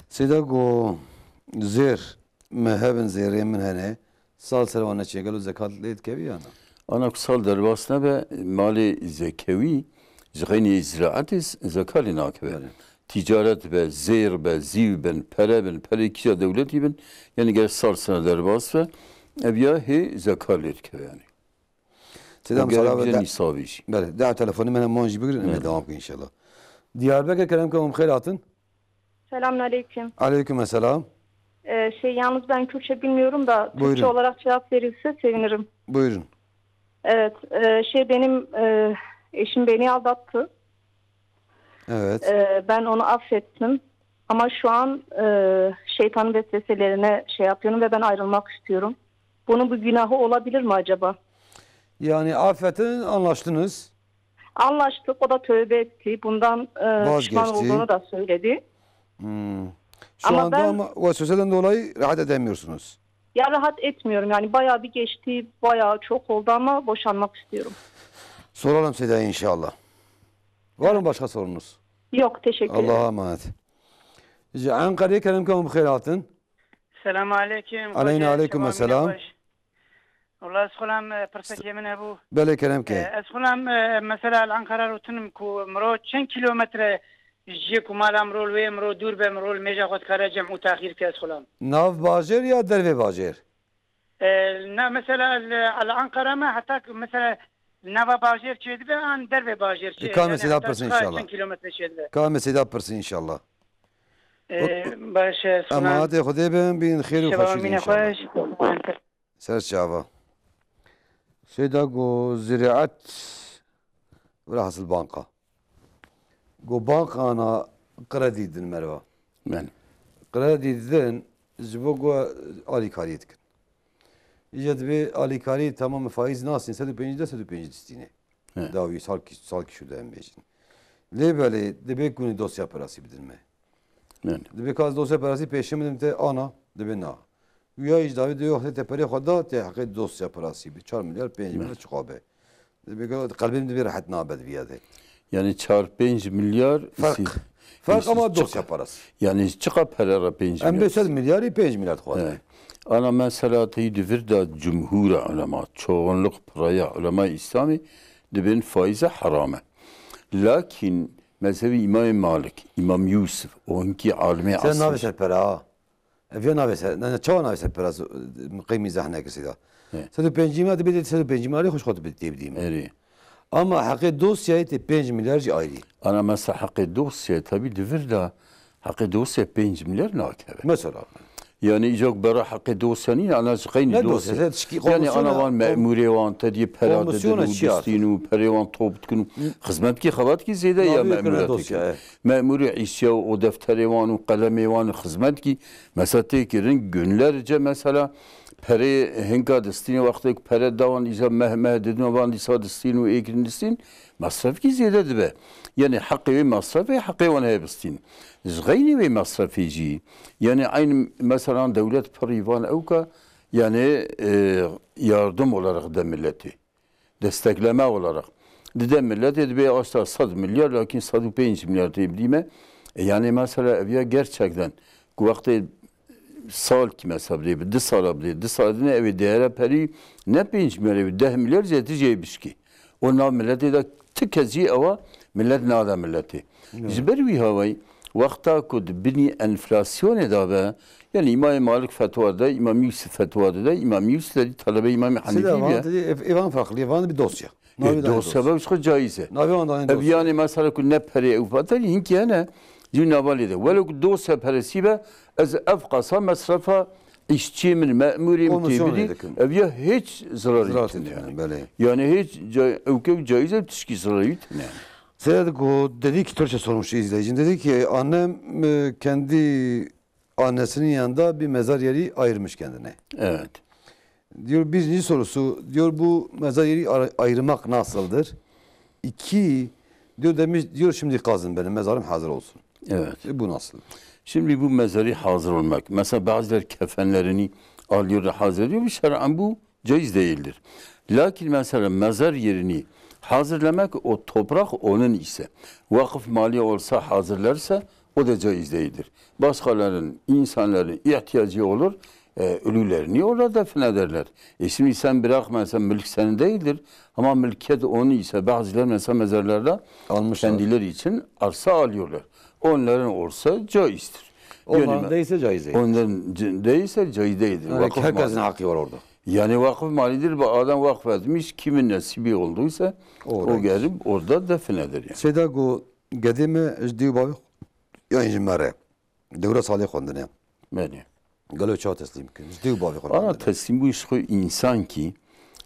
Seyda go zêr me hebin zêrê min hene. Sal ser wan neçe gelo zekat lê dikevî ya na? Ana ku sal derbas nebe, malê zekewî ji xeynî ziraetê z-, zekalê nakeve. Belê. Ticaret be, zêr be, zîv bin, pere bin, perê kîja dewletî bin, yani ger sal sene derbas be, ev ya hê zeka lê dikeve yani. Seyda, û gerek bije nîsabî jî. Belê, da telefonê me heman jî bigirin, em ê Belê. Devam bikin inşallah. Diyarbekir kerem ke hûn bi xêr hatin. Selamünaleyküm. Aleyküm selam. Ee, şey, yalnız ben Kürtçe bilmiyorum da Türkçe Buyurun. olarak cevap verilse sevinirim. Buyurun. Evet, e, şey benim e, eşim beni aldattı. Evet. E, ben onu affettim. Ama şu an e, şeytanın vesveselerine şey yapıyorum ve ben ayrılmak istiyorum. Bunun bir günahı olabilir mi acaba? Yani affetin, anlaştınız. Anlaştık, o da tövbe etti. Bundan e, pişman Vazgeçti. olduğunu da söyledi. Hmm. Şu Ama anda ben ama vesveseden dolayı rahat edemiyorsunuz. Ya rahat etmiyorum yani, bayağı bir geçti, bayağı çok oldu ama boşanmak istiyorum. Soralım Seyda inşallah. Var mı başka sorunuz? Yok, teşekkür ederim. Allah'a emanet. Ji Enqerê kerem ke hûn bi xêr hatin. Selam aleyküm. Aleyna aleyküm selam. Wala ez xulam, e, pirsekê min hebû. Belê kerem ke. E, ez xulam, e, mesela li Ankara rûtinim ku miro çend kilometre ji ku mala miro li wê miro dûr be, miro li mêja xwe dikare cem û taxîr ke, ez xulam. Nav bajêr ya dervê bajêr? E, na mesela li, li Ankara me heta ku mesela nava bajêr çêdibe an dervê bajêr çê. Ka me Seyda pirsin inşallah. Çend kilometre çêdibe? Ka me Seyda pirsin inşallah. E, baş e, Em hatê Xwedê bin, bin xêr û xweşî inşallah. Xweş. Ser çava. Seyda go ziraet, velhasil banka. Go bankana kredî din merva. Belê. Kredî din ji bo go alîkariyê dikin. Îca divê alîkarî tamam faîz nasîn, sed û pêncî de sed û pêncî distîne. He. Dawî salkî, salkî şû de em bêjin. Lê belê, divê ku hûn dosya perasî bidin me. Belê. Divê ka ez dosya perasî pêşî min te ana, divê na. Û ya jî davê divê wextê te perê xwe da, te heqê dosya perasî bi çar milyar, pênc milyar Belê. çiqa be. Divê ka qelbê min divê rehet nabe di viya de. Yani çar pênc milyar Ferq. Ferq ama dosya parası. Yani çiqa pere re pênc milyar? Em bê sed milyarî pênc milyar dixwazin. Evet. Ana mesela teyî di vir de cumhura ulema, çoğunluk piraya ulema İslami dibên faize heram e. Lakin mezhebi İmam Malik, İmam Yusuf, o hinkî alimê Sen asrî navê ser pere ha. Ev ya navê ser, ne, ne, çawa navê ser pere z-, qeymî zehne kisi da. He. Sed û pêncî milyar dibê sed û pêncî milyar xweş xwe dibê tê bidî. Erê. Ama heqê dosyayê tê pênc milyar jî ayrî. Ana mesela heqê dosyayê tabii di vir de heqê dosyayê pênc milyar nakeve. Mesela. Yani îcok bera heqê dosya nîne, ana ji qeynî Ne dosya. dosya, tişkî Yani komisyona, ana wan kom-, memurê wan te diye pera komisyona dedin û çi ya? distîn û perê wan top dikin û Hı. xizmetkî xebatkî zêde ya Navê memura kine dosya, têkin. e. Memurê îşya û o defterê wan û qelemê wan û xizmetkî mesela tê kirin günlerce mesela perê hinka distînê, wextê ku pere da wan, îca meh meh didin û van dîsa distîn û êkin distîn, mesrefkî zêde dibe. Yanî heqê wê mesrefê heqê wan heye bistîn. Ji xeynî wê mesrefê jî, yanî eyn mesela dewlet pirî van ewka, yanî, e, yardım olarak de milletê. Destekleme olarak. Dide milletê dibê aşta sed milyar, lakin sed û pênc milyar tê bidîme. E, yanî mesela ev ya gerçekten ku wextê sal kî mesela bidê, bi du sala bidê, du sala dine ew ê değere perî ne pênc milyar, ew ê deh milyar zêde jê bişkî. O nav milletê de ti kes jî ewa millet nade milletê. Evet. Ji ber wî hawayî wexta ku di binî enflasyonê de be, yanî Îmamê Malik fetwa dide, Îmam Yûsif fetwa dide, Îmam Yûsif de talebe Îmamê Sida Henîfî van bîye. Dedi, ev, evan farklı, evan bir dosya. Navê E, de dosya dosya. Be, ji xwe caiz e. Navê wan da Ev dosya. Yanî mesela ku ne perê ew faterî hinkî hene, jî nava lê de. Welo ku dosya peresî be, ez ev qasa mesrefa îşçiyê min, memûrê min Komisyon tê bidî, dikim. Ev ya hiç zirarî Ziraat tune yani. Belê. Yani hiç ca-, ew ke caiz e, tişkî zirarî tune yani. Seyda ku dedi ki, Türkçe sormuş izleyicim. Dedi ki, annem, e, kendi annesinin yanında bir mezar yeri ayırmış kendine. Evet. Diyor, birinci sorusu, diyor, bu mezar yeri ay-, ayırmak nasıldır? İki, diyor, demiş, diyor, şimdi kazın benim mezarım hazır olsun. Evet. E, bu nasıl? Şimdi bu mezarı hazır olmak. Mesela bazıları kefenlerini alıyor da hazırlıyor. Bu şer'an bu caiz değildir. Lakin mesela mezar yerini hazırlamak, o toprak onun ise, vakıf mali olsa hazırlarsa, o da caiz değildir. Başkalarının, insanların ihtiyacı olur, e, ölülerini orada defnederler. E şimdi sen bırakma, sen mülk senin değildir. Ama mülkiyet onun ise bazıları mesela mezarlarda Almışlar. Kendileri için arsa alıyorlar. Onların olsa caizdir. Onların Yani değilse caiz değil. Onların c-, değilse caiz değildir. Yani Vakıf herkesin mali. Hakkı var orada. Yani vakıf malidir. Bu adam vakf etmiş, kimin nesibi olduysa Orada. O gelip orada defnedir yani. Seyda ku gedê me ji dê û bavê xwe, yan ji me re dewra salê xwendine. Belê. Gelo çawa teslîm kirin? Ji dê û bavê xwe Ana xwendine. Teslîm bû ji xwe însan kî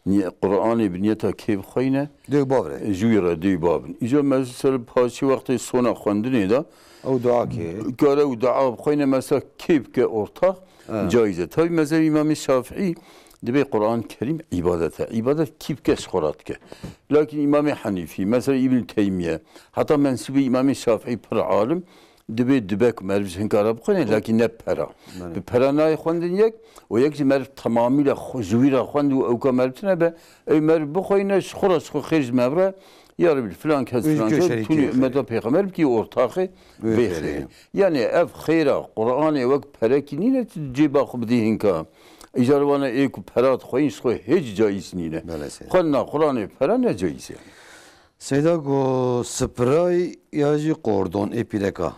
niye-, Qur'anê bi niyeta kê bixweyne, Dê û bav re. Ji wî re dê û bavin. Îca mesela paşî wextê sona xwendinê de Ew dua kê. Kare û dua bixweyne mesela kê bike ortax, Ha. Caiz e. Tabii mezheb Îmamê Şafîî dibê Qur'an Kerîm îbadet e. Îbadet kî bike ji xwe re dike. Lakin Îmamê Henîfî, mesela Îbn Teymiye, heta mensûbê Îmamê Şafîî pir alim, dibê dibe ku meriv ji hinka re bixwîne, lakî ne pera. Belê. Bi pera nayê xwendin yek, û yek jî meriv temamî re xwe, ji wî re xwend û ewka meriv tune be, ew meriv bixweyne, ji xwe re, ji xwe xêr ji me re, ya Rebî, filan kes, Wê filan kes, şerîkê tûnî xêrê. Ummeta Pêxember bikî ortaxê Wê vê xêrê. Xêrê. Yani ev xêra Qur'anê wek perekî nîne, tu cêba xwe bidî hinka. Îcar wana ê ku pera dixweyîn, ji xwe hêç caiz nîne. Belê seyda. Xwendina Qur'anê pera ne caiz e. Seyda ku spray ya jî kordon ê pîreka.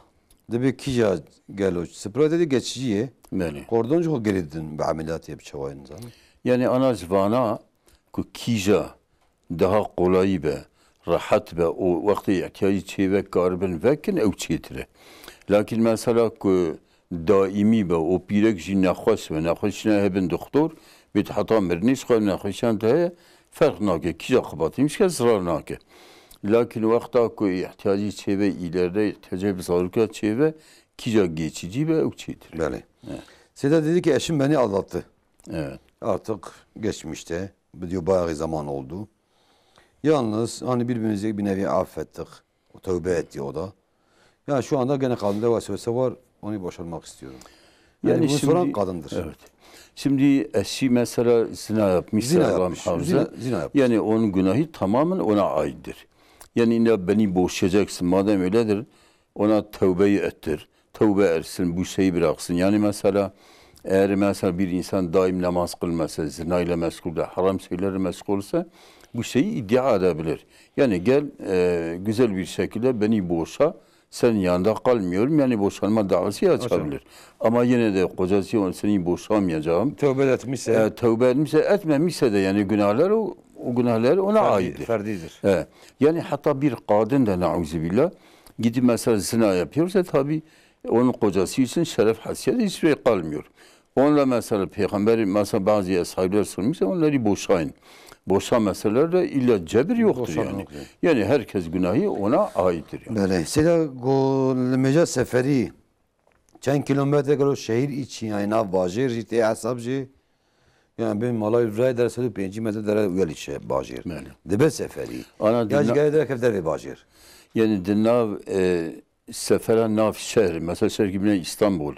Dibê kîja gelo. Spray de geçici ye. Belê. Kordon jî xwe girê didin bi emeliyatê bi çawa ye nizanim. Yani ana ji vana ku kîja daha kolayî be, rehet be û wextê ihtiyacî çêve karibin vekin ew çêtir e. Lakin mesela ku daîmî be û pîrek jî nexweş be, nexweşîna hebin dixtor, bêt heta mirinê ji xwe nexweşiyan te heye, ferq nake, kîja xebatî min şike zirar nake. Lakin wexta ku îhtiyacî çêve îlerde, îhtiyacê bi zaroka çêve, kîja geçici be ew çêtir e. Belê. Evet. Seyda dedi ki eşim beni aldattı. Evet. Artık geçmişte, bu diyor bayağı zaman oldu. Yalnız hani birbirimizi bir nevi affettik. O tövbe etti o da. Ya şu anda gene kalbimde vesvese var. Onu boşanmak istiyorum. Yani Yani bunu şimdi, soran kadındır. Evet. Şimdi eşi mesela zina yapmış, Zina Allah yapmış. muhafaza. Zina, zina yapmış. Yani onun günahı tamamen ona aittir. Yani illa beni boşayacaksın. Madem öyledir, ona tövbeyi ettir. Tövbe etsin, bu şeyi bıraksın. Yani mesela eğer mesela bir insan daim namaz kılmasa, zina ile meşgul de, haram şeylerle meşgulse, bu şeyi iddia edebilir. Yani gel, e, güzel bir şekilde beni boşa, senin yanında kalmıyorum. Yani boşanma davası açabilir. Ama yine de kocası, "Seni boşamayacağım." Tövbe etmişse. E, tövbe etmişse, etmemişse de yani günahlar o, o günahlar ona Ferdi-, aittir. Ferdidir. E, yani hatta bir kadın da nauzubillah gidip mesela zina yapıyorsa tabii onun kocası için şeref, haysiyet hiçbir şey kalmıyor. Onunla mesela Peygamber, mesela bazı ashablar sormuşsa onları boşayın. Boşa meseleler de illa cebir yoktur Boşanma yani. yok yani. Yani herkes günahı ona aittir yani. Belê. Seyda ku li mêja seferî çend kilometre gelo şehir içi, yani nav bajêr jî tê hesab jî. Yani bên mala wî virayê dere sed û pêncî metre dere wî yalî çi bajêr. Belê. Dibe seferî. Ana Ya jî dina- gerê dere kef dervê bajêr. Yani di nav e, sefera nav şehri, mesela şerkî bine İstanbul.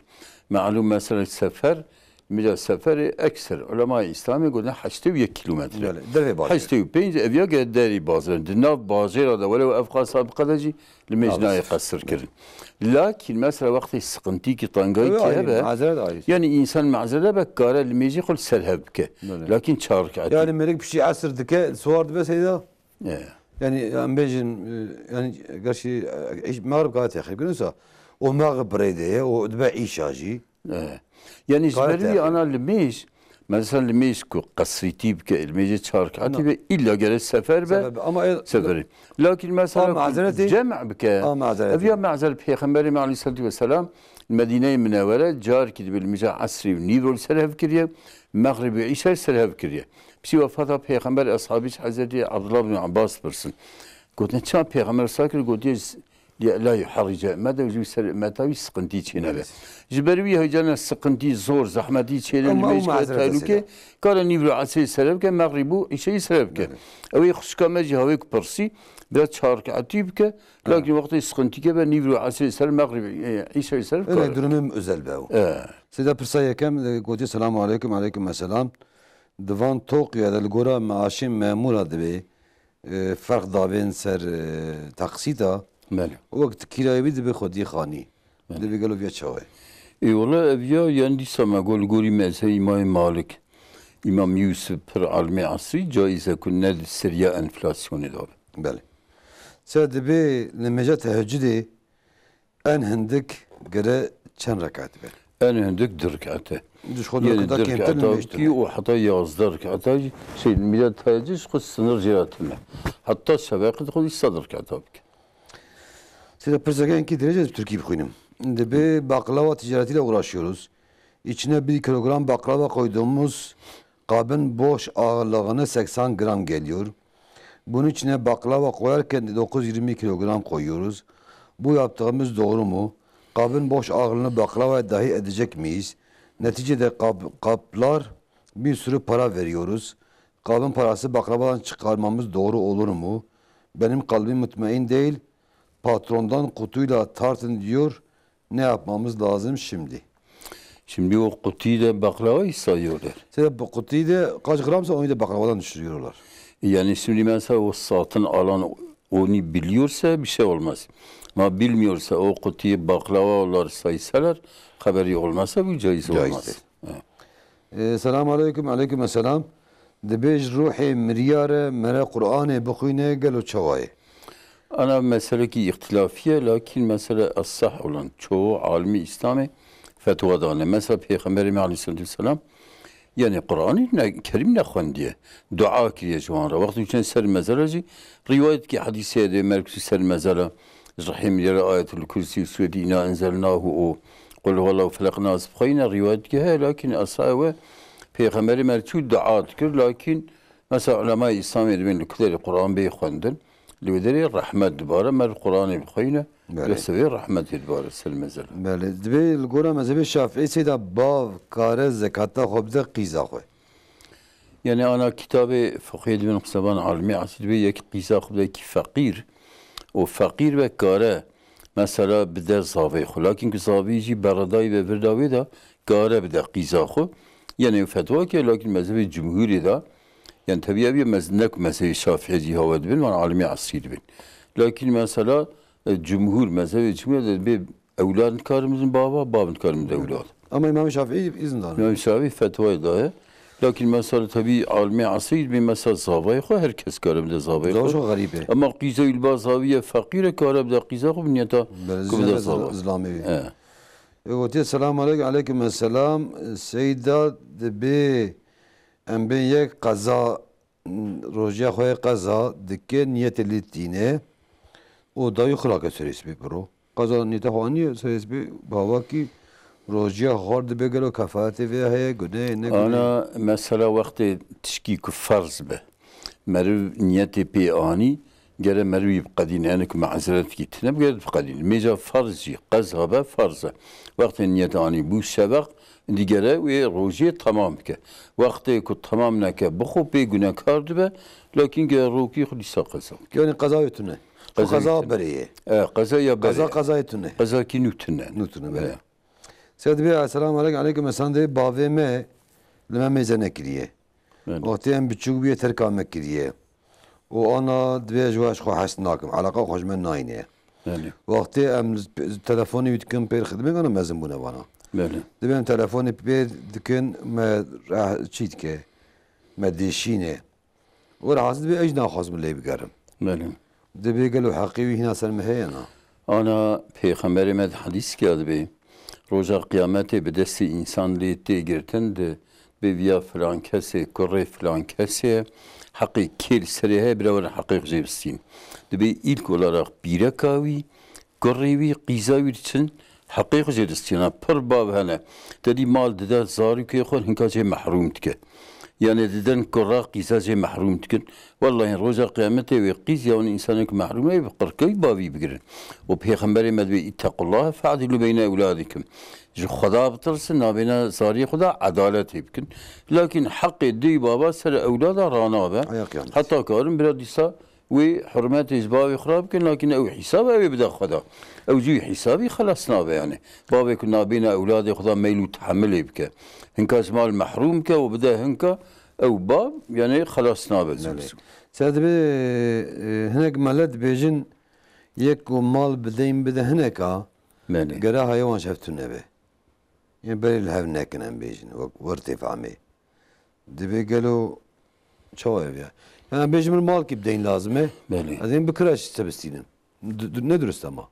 Malum mesela sefer, mila seferi ekser ulemayê İslamê gotin heştê û yek kilometre. Belê, dervê bajêr. Heştê û pênc ev ya ge derî bazir. Di nav bajêra de welew ev qasa bi qede jî li mêj Abi. nayê qesir kirin. Lakin mesela wextê sıkıntı ki tangayî Tabii ki ayrı, hebe, mazeret ayrı. Yani insan mazeret be kare li mêjî xwe li ser hev bike. Belê. Lakin çar rikatî. Yani mêrik piştî esir dike, siwar dibe seyda. E. Yani em bêjin, e, yani gerçi e, îş- Mexrib kare texîb kirin sa. O Mexrib birê de ye, o dibe îşa jî. E. Yani ji Gayet ber wî yakın. ana li mêj, mesela li mêj ku qesrîtî bike, li mêjê çar rikatî Na. be, illa gere sefer be, Sefer be. Ama e, seferî. Lakin mesela Ama ku mazereti- cem bike, Ama mazereti. ev ya mazel Peyxemberê me aleyhissalatu vesselam, Medîneyê Minewere, carekî dibe li mêja esrî û nîv li ser hev kiriye, Mexrib û Îşa li ser hev kiriye. Piştî wefata Peyxember, eshabî ji Hezretî Abdullah bin Abbas pirsin. Gotin, çima Peyxember sa kir? Gotiye, "Li la yuharrice ümmete", ji ser ümmeta wî sıkıntî çênebe. Evet. Ji ber wî heycana sıkıntî, zor, zehmetî çêne Ama li o mêj mazeret tehlûke, esêda. kare nîvro esrê sere bike, mexrîb û îşeyî sere bike. Evet. Ew ê xuşka me jî hawê ku pirsî, biraz çar rekatî bike, lakin wextê sıkıntîke be nîvro esrê ser, mexrîb, e, îşeyî ser Öyle bikare. durumum özel be o. E. Seyda pirsa yekem e, gotiye selamu aleyküm, aleyküm selam. Divan Tokyo de li gora meaşê memura dibe. E, ferq davên ser e, taksîta. Belê. Wek tu kirayê wî dibe xwedî xanî. Belê. Dibe gelo viya çawa ye? Ê wele ev ya yan dîsa me got li gorî mezhebê Îmamê Malik, Îmam Yûsif pir alimê esrî caiz e ku ne di seriya enflasyonê de be. Belê. Se dibe li meja tehecudê En hindik gere çend rekat be? En hindik du rekat e. Ji xwe du Yani rekata du kêmtir rekata nimêj bikî tune. û heta yazdeh rekata jî, şey, mîra tayê ji xwe sinir jê re tune. Heta şeveqê xwe jî sed rekata bike. Seyda pirseke enkî dirêj ez bi Tirkî bixwînim. Dibe baklava ticaretî ile uğraşıyoruz. İçine bir kilogram baklava koyduğumuz kabın boş ağırlığını seksen gram geliyor. Bunun içine baklava koyarken dokuz yirmi kilogram koyuyoruz. Bu yaptığımız doğru mu? Kabın boş ağırlığını baklavaya dahil edecek miyiz? Neticede kap- kaplar bir sürü para veriyoruz. Kabın parası baklavadan çıkarmamız doğru olur mu? Benim kalbim mutmain değil. Patrondan kutuyla tartın diyor. Ne yapmamız lazım şimdi? Şimdi o kutuyu da baklavayı sayıyorlar. Seyda bu kutuyu da kaç gramsa onu da baklavadan düşürüyorlar. Yani şimdi mesela o satın alan onu biliyorsa bir şey olmaz. Ama bilmiyorsa o kutuyu baklava olarak saysalar, haberi olmazsa bu caiz Caiz olmaz. değil. Evet. E, selamu aleyküm, aleyküm selam. Dibêj ruhê miryare mere Qur'anê bixwîne gelo çawa ye? Ana meselekî îxtilafî ye, lakin mesele esah olan çoğu alimî Îslamê fetwa dane. Mesela Pêxemberê me aleyhissalatu vesselam, yani Qur'anî ne, Kerîm nexwendiye. Dua kiriye ji wan re. Wextê çûne ser mezara jî rîwayet ki hedîsê de merkû ser mezara. Ji hemî re Ayetul Kursî, Sûretî Îna Enzelnahu û Qul Huwallahu Felaq Nas bixweyne, rîwayet ki heye, lakin esayê we Pêxemberê me çû dua dikir, lakin mesela ulemayê Îslamê dibên li kuderê Quran bê xwendin, li wê derê rehmet dibare, me li Quranê bixweyne, Belê. destê wê rehmetê dibare ser mezara. Belê, divê li gora mezhebê Şafîî seyda bav kare zekata xwe bide qîza xwe. Yani ana kitabê fiqhê dibin qseban alimê asî dibê yek qîza xwe bide ki feqîr û feqîr ve kare mesela bide zavê xwe. Lakin ku zavî jî beredayî ve virda wê de kare bide qîza xwe. Yani fetwa ke lakin mezhebê cumhurê de yani tabii ev mez ne ku mezhebê şafî jî hawe dibin wan alimê asî dibin. Lakin mesela e, cumhur mezhebê cumhurê de dibê Ewlad nikarin bidin bava, bav nikarin bidin ewlad. Ama Îmam Şafîî îzin dane. Îmam Şafîî fetvayê daye. Lakin mesela tabii alimê esrî bê mesela zavayê xwe her kes kare bide zavayê Zawa xwe. Çok garip e. Ama qîza û li ba zaviye feqîre kare bide qîza xwe bi niyeta Belê, ku bide ziyade zava. Zilame wî. E. E, gotiye, "Selamun aleykum." "Aleykum selam. Seyda dibê em bên yek qeza rojiya xwe qeza dike niyetê lî tîne û dayî xwe lake serê spî biro. Qeza niyete xwe aniye serê spî bava kî rojiya xwe xwar dibe gelo kefaretê vê heye gunehê ne gunehê?" Ana mesela wextê tişkî ku ferz be. Meriv niyetê pê anî gere merivî biqedîne, yani ku me'zeretkî tine bigere biqedîne. Mêja farz jî, qeza be farz e. Wextê niyet anî bû şeveq, dî gere wê rojê temam bike. Wextê ku temam neke, bixwe pê gunekar dibe, lakin gere rokî xwe dîsa qeza bike. Yani qeza wê tune. Xwe Qeza qeza wê tune. berê ye. E, qeza ya berê Qeza ye. qeza wê tune. Qeza kî nû tune. Nû tune, E. belê. Seyda dibê, "Esselamu aleykum, aleykum esselam." Dibê, "Bavê me li me mêze nekiriye. Belê. Wextê em biçûk bûye terka me kiriye. Û ana dibê ji we ji xwe hez nakim. Eleqa xwe ji me nayne." Belê. Wextê em li pe-, telefonê wî dikin pêr xidmê, ana mezin bûne vana. Belê. Dibê em telefonê pê dikin, me reh-, çî dike, me dêşîne. Werhasil dibê ez jî naxwazim lê bigerim. Belê. Dibê gelo heqê wî hîna ser me heye na? Ana Pêxemberê me di hedîskê dibê, roja qiyametê bi destê însan lê tê girtin, di bê viya filan kesê, kurê filan kesê, heqê kê li serê heye, bira werin heqê xwe jê bistîn. Dibê ilk olarak pîreka wî, kurê wî, qîza wî diçin, heqê xwe jê distîna. Pir bav hene. Te dî mal dide zarokê xwe, hinka jê mehrûm dike. Yani didin kura qîza jê mehrûm dikin. Wellahî roja qiyametê wê qîz ya wan însanek mehrûm e, bi qirkeyî bavî bigirin. Û Pêxemberê me dibê, "Îttequllahe fe'dilû beyne ewladikum." Ji Xweda bitirsin, nabêna zariyê xwe de edaletê bikin. Lakin heqê dê û baba ser ewlada ranabe. Aya qiyamet. Heta karin bira dîsa wê hurmetê ji bavê xwe re bikin, lakin ew hîsab ew ê bide Xweda. Ew jî wî hîsabî xelas nabe yani. Bavê ku nabêne ewladê xwe de meyl û tehemilê bike. Hinka ji mal mehrûm bike û bide hinka ew bav, yani xelas nabe. Belê. Ser dibê, e, hinek melet dibêjin, yek ku mal bi deyn bide hineka, Belê. gere haya wan ji hev tune be. Yên berê li hev nekin em bêjin, wek wir tê fehmê. Dibê gelo çawa ev ya? Yani bêjin min malkî bi deyn lazim e. Belê. Ez ê bi kira ji te bistînim. Du-, du-, ne durist ama.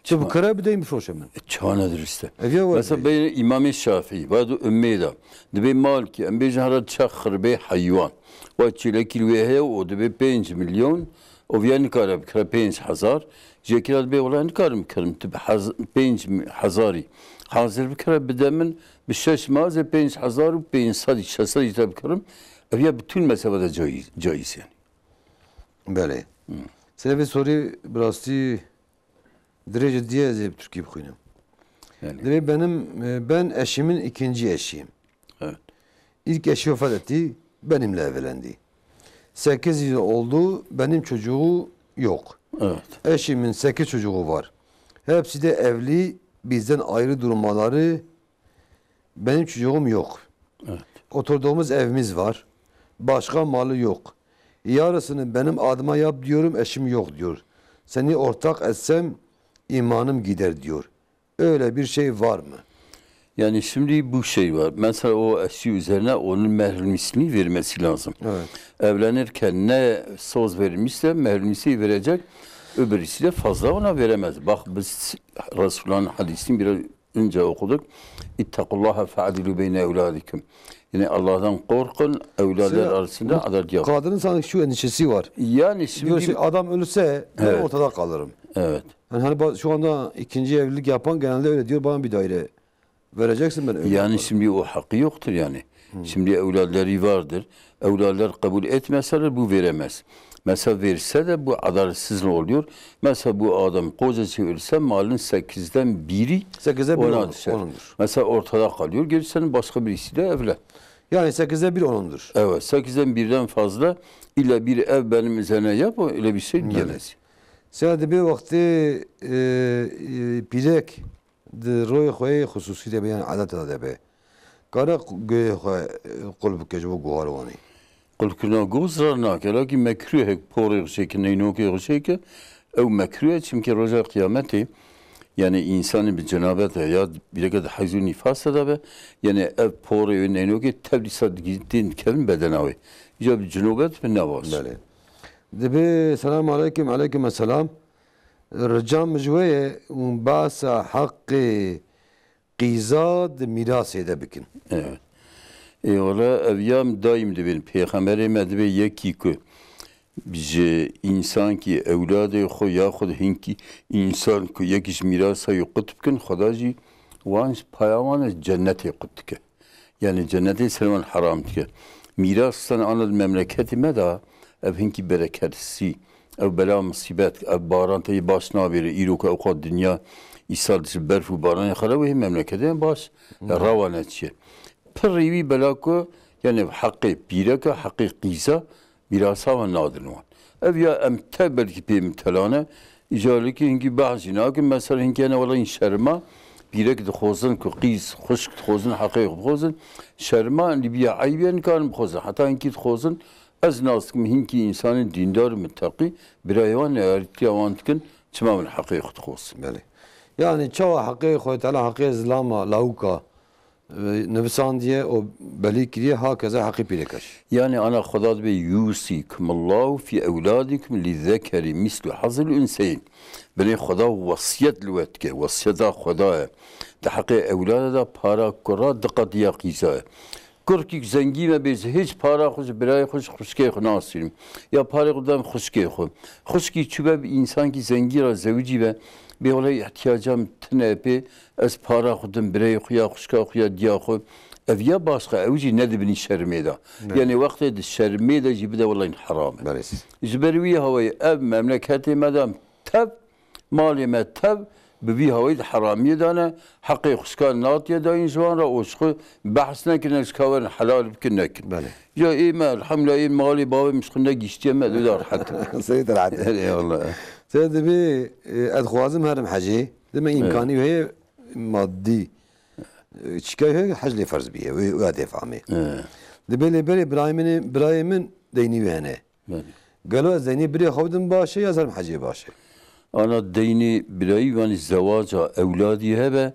Tu bi Çima? kira bi deyn bifroşe min. E, çawa ne durist e? Ev ya Mesela werdê. beyne Îmamê Şafîî, va du ümmê de. Dibê malkî, em bêjin hera çax xirbê heywan. Wa çêlekî li wê heye û dibê pênc milyon, û viya nikare bikire pênc hezar. Jêkira dibê wela nikarim bikirim. Tu bi hez-, pênc hezarî hazir bikire bide min, bi şeş mah ez ê pênc hezar û pênc sedî, şeş sedî te bikirim. Ev ya bi tûl mesebe de cayîz, cayîz yani. Belê. Hı. Seyda vê sorî bi rastî dirêj diye ez ê bi Tirkî bixwînim. Belê. Dibê benim, e, ben eşimin ikinci eşiyim. Evet. İlk eşi vefat etti, benimle evlendi. Sekiz yıl oldu, benim çocuğu yok. Evet. Eşimin sekiz çocuğu var. Hepsi de evli, bizden ayrı durmaları, benim çocuğum yok. Evet. Oturduğumuz evimiz var. Başka malı yok. Yarısını benim adıma yap diyorum, eşim yok diyor. Seni ortak etsem imanım gider diyor. Öyle bir şey var mı? Yani şimdi bu şey var. Mesela o eşi üzerine onun mehrmisini vermesi lazım. Evet. Evlenirken ne söz vermişse mehrmisi verecek, öbürüsü de fazla ona veremez. Bak biz Resulullah'ın hadisini biraz önce okuduk. "İttakullaha fe'dilu beyne evladikum." Yani Allah'tan korkun, evladlar Seyda, arasında bu adalet yapın. Kadının sanki şu endişesi var. Yani şimdi Diyor ki, "Adam ölürse ben Evet. ortada kalırım." Evet. Yani hani ba-, şu anda ikinci evlilik yapan genelde öyle diyor, "Bana bir daire vereceksin, ben öyle Yani yaparım." şimdi o hakkı yoktur yani. Hmm. Şimdi evlatları vardır. Evlatlar kabul etmeseler bu veremez. Mesela verse de bu adaletsiz oluyor. Mesela bu adam kocası ölse malın sekizden biri Sekizde bir ona onun, düşer. onundur. Mesela ortada kalıyor. Gerisi senin başka birisiyle evlen. Yani sekizde bir onundur. Evet, sekizden birden fazla illa bir ev benim üzerine yap, o öyle bir şey Belê. diyemez. Seyda dibê wextê, e, e, pîrek di royê xwe yê xusûsî de be, yan edeta de be, kare guhê xwe, e, qul bike ji bo guhar wanê? Qulkirina guh zirar nake, lakî mekrûh e porê xwe çêke, neynokê xwe çêke, ew mekrûh e, çimkî roja qiyametê, yani însanê bi cenabet e, ya bîreke di heyz û nîfas de be, yani ev porê wê neynokê tev dîsa digî-, tên dikevin bedena wê. Îca bi cinobet bi ne baş. Belê. Dibê, "Selamu aleykum." "Aleykum esselam." Rica min ji we ye, hûn behsa heqê qîza di mîrasê de bikin. Evet. Ê wele ev ya em daîm dibên. Pêxemberê me dibê yekî ku ji însankî ewladê xwe ya xwe hinkî însan ku yekî ji mîrasa wî qut bikin, Xweda jî wan ji paya wan cennetê qut dike. Yani cennetê ser wan heram dike. Mîras sen ana di memleketê me de ev hinkî bereketsizî, ev bela misîbet, ev baran teyê baş nabêre, îro ku ewqas dinya îsal ji berf û baranê xwe re wê memleketê baş rewa neçiye. Pirrî wî bela ku, yani heqê pîreka, heqê qîza, mîrasa wan nadin wan. Ev ya em tev belkî pê min telane, îcarlikî hinkî behs jî nakin, mesela hinkî hene wela hîn şerma, pîrek dixwazin ku qîz, xwişk dixwazin, heqê xwe bixwazin, şerma, li biya eybiye nikarin bixwazin. Heta hinkî dixwazin, ez nas dikim hinkî însanên dîndar û miteqî, birayê wan neyarîtiya wan dikin, çima min heqê xwe dixwazin. Belê. Yani çawa heqê Xwedê Teala, heqê zilama, lawika, e, nivîsandiye û belî kiriye, hakeza heqê pîreka jî. Yani ana Xweda dibê yûsîkumullahu fî ewladikum lî zekeri mislu hazil unseyin. Belê Xweda wesiyet li we dike, wesiyeta Xweda ye. Di heqê ewlada de para kura di qediya qîza ye. Kurkîk zengî me bê, hîç para xwe ji birayê xwe, ji xwişkê xwe nasînim. Ya parê xwe dem xwişkê xwe. Xwişkî çûbe bi însankî zengî re zewicî be, bê wele îhtiyacam tune pê, ez para xwe dim birayê xwe ya xwişka xwe ya diya xwe. Ev ya başqa, ew jî ne di binî şermê de. Ne. Yani wextê di şermê de jî bide wele heram e. Belê. Ji ber wî hawayê ev memleketê me de tev, malê me tev, bi vî hawayî di heramiyê de ne, heqê xwişkan natiye dayîn ji wan re û ji xwe behs nekin, ez ka werin helal bikin nekin. Belê. Ya ê me, elhamdulillah, ê malê bavê min ji xwe negihiştiye me, dê de rehet. Seyîd rehet. Eyvallah. Seyîd dibê, e, ez dixwazim herim hecê, dime Evet. îmkanî heye madî. E, çika heye hec lê ferz biye, wê, wê dê famê. Evet. Dibê lê berê birayê min, birayê min deynî wê hene. Belê. Gelo ez deynê birê xwe bidim baş e ya ez herim hecê baş e? Ana deynê birayî, yani zewaca ewladî hebe,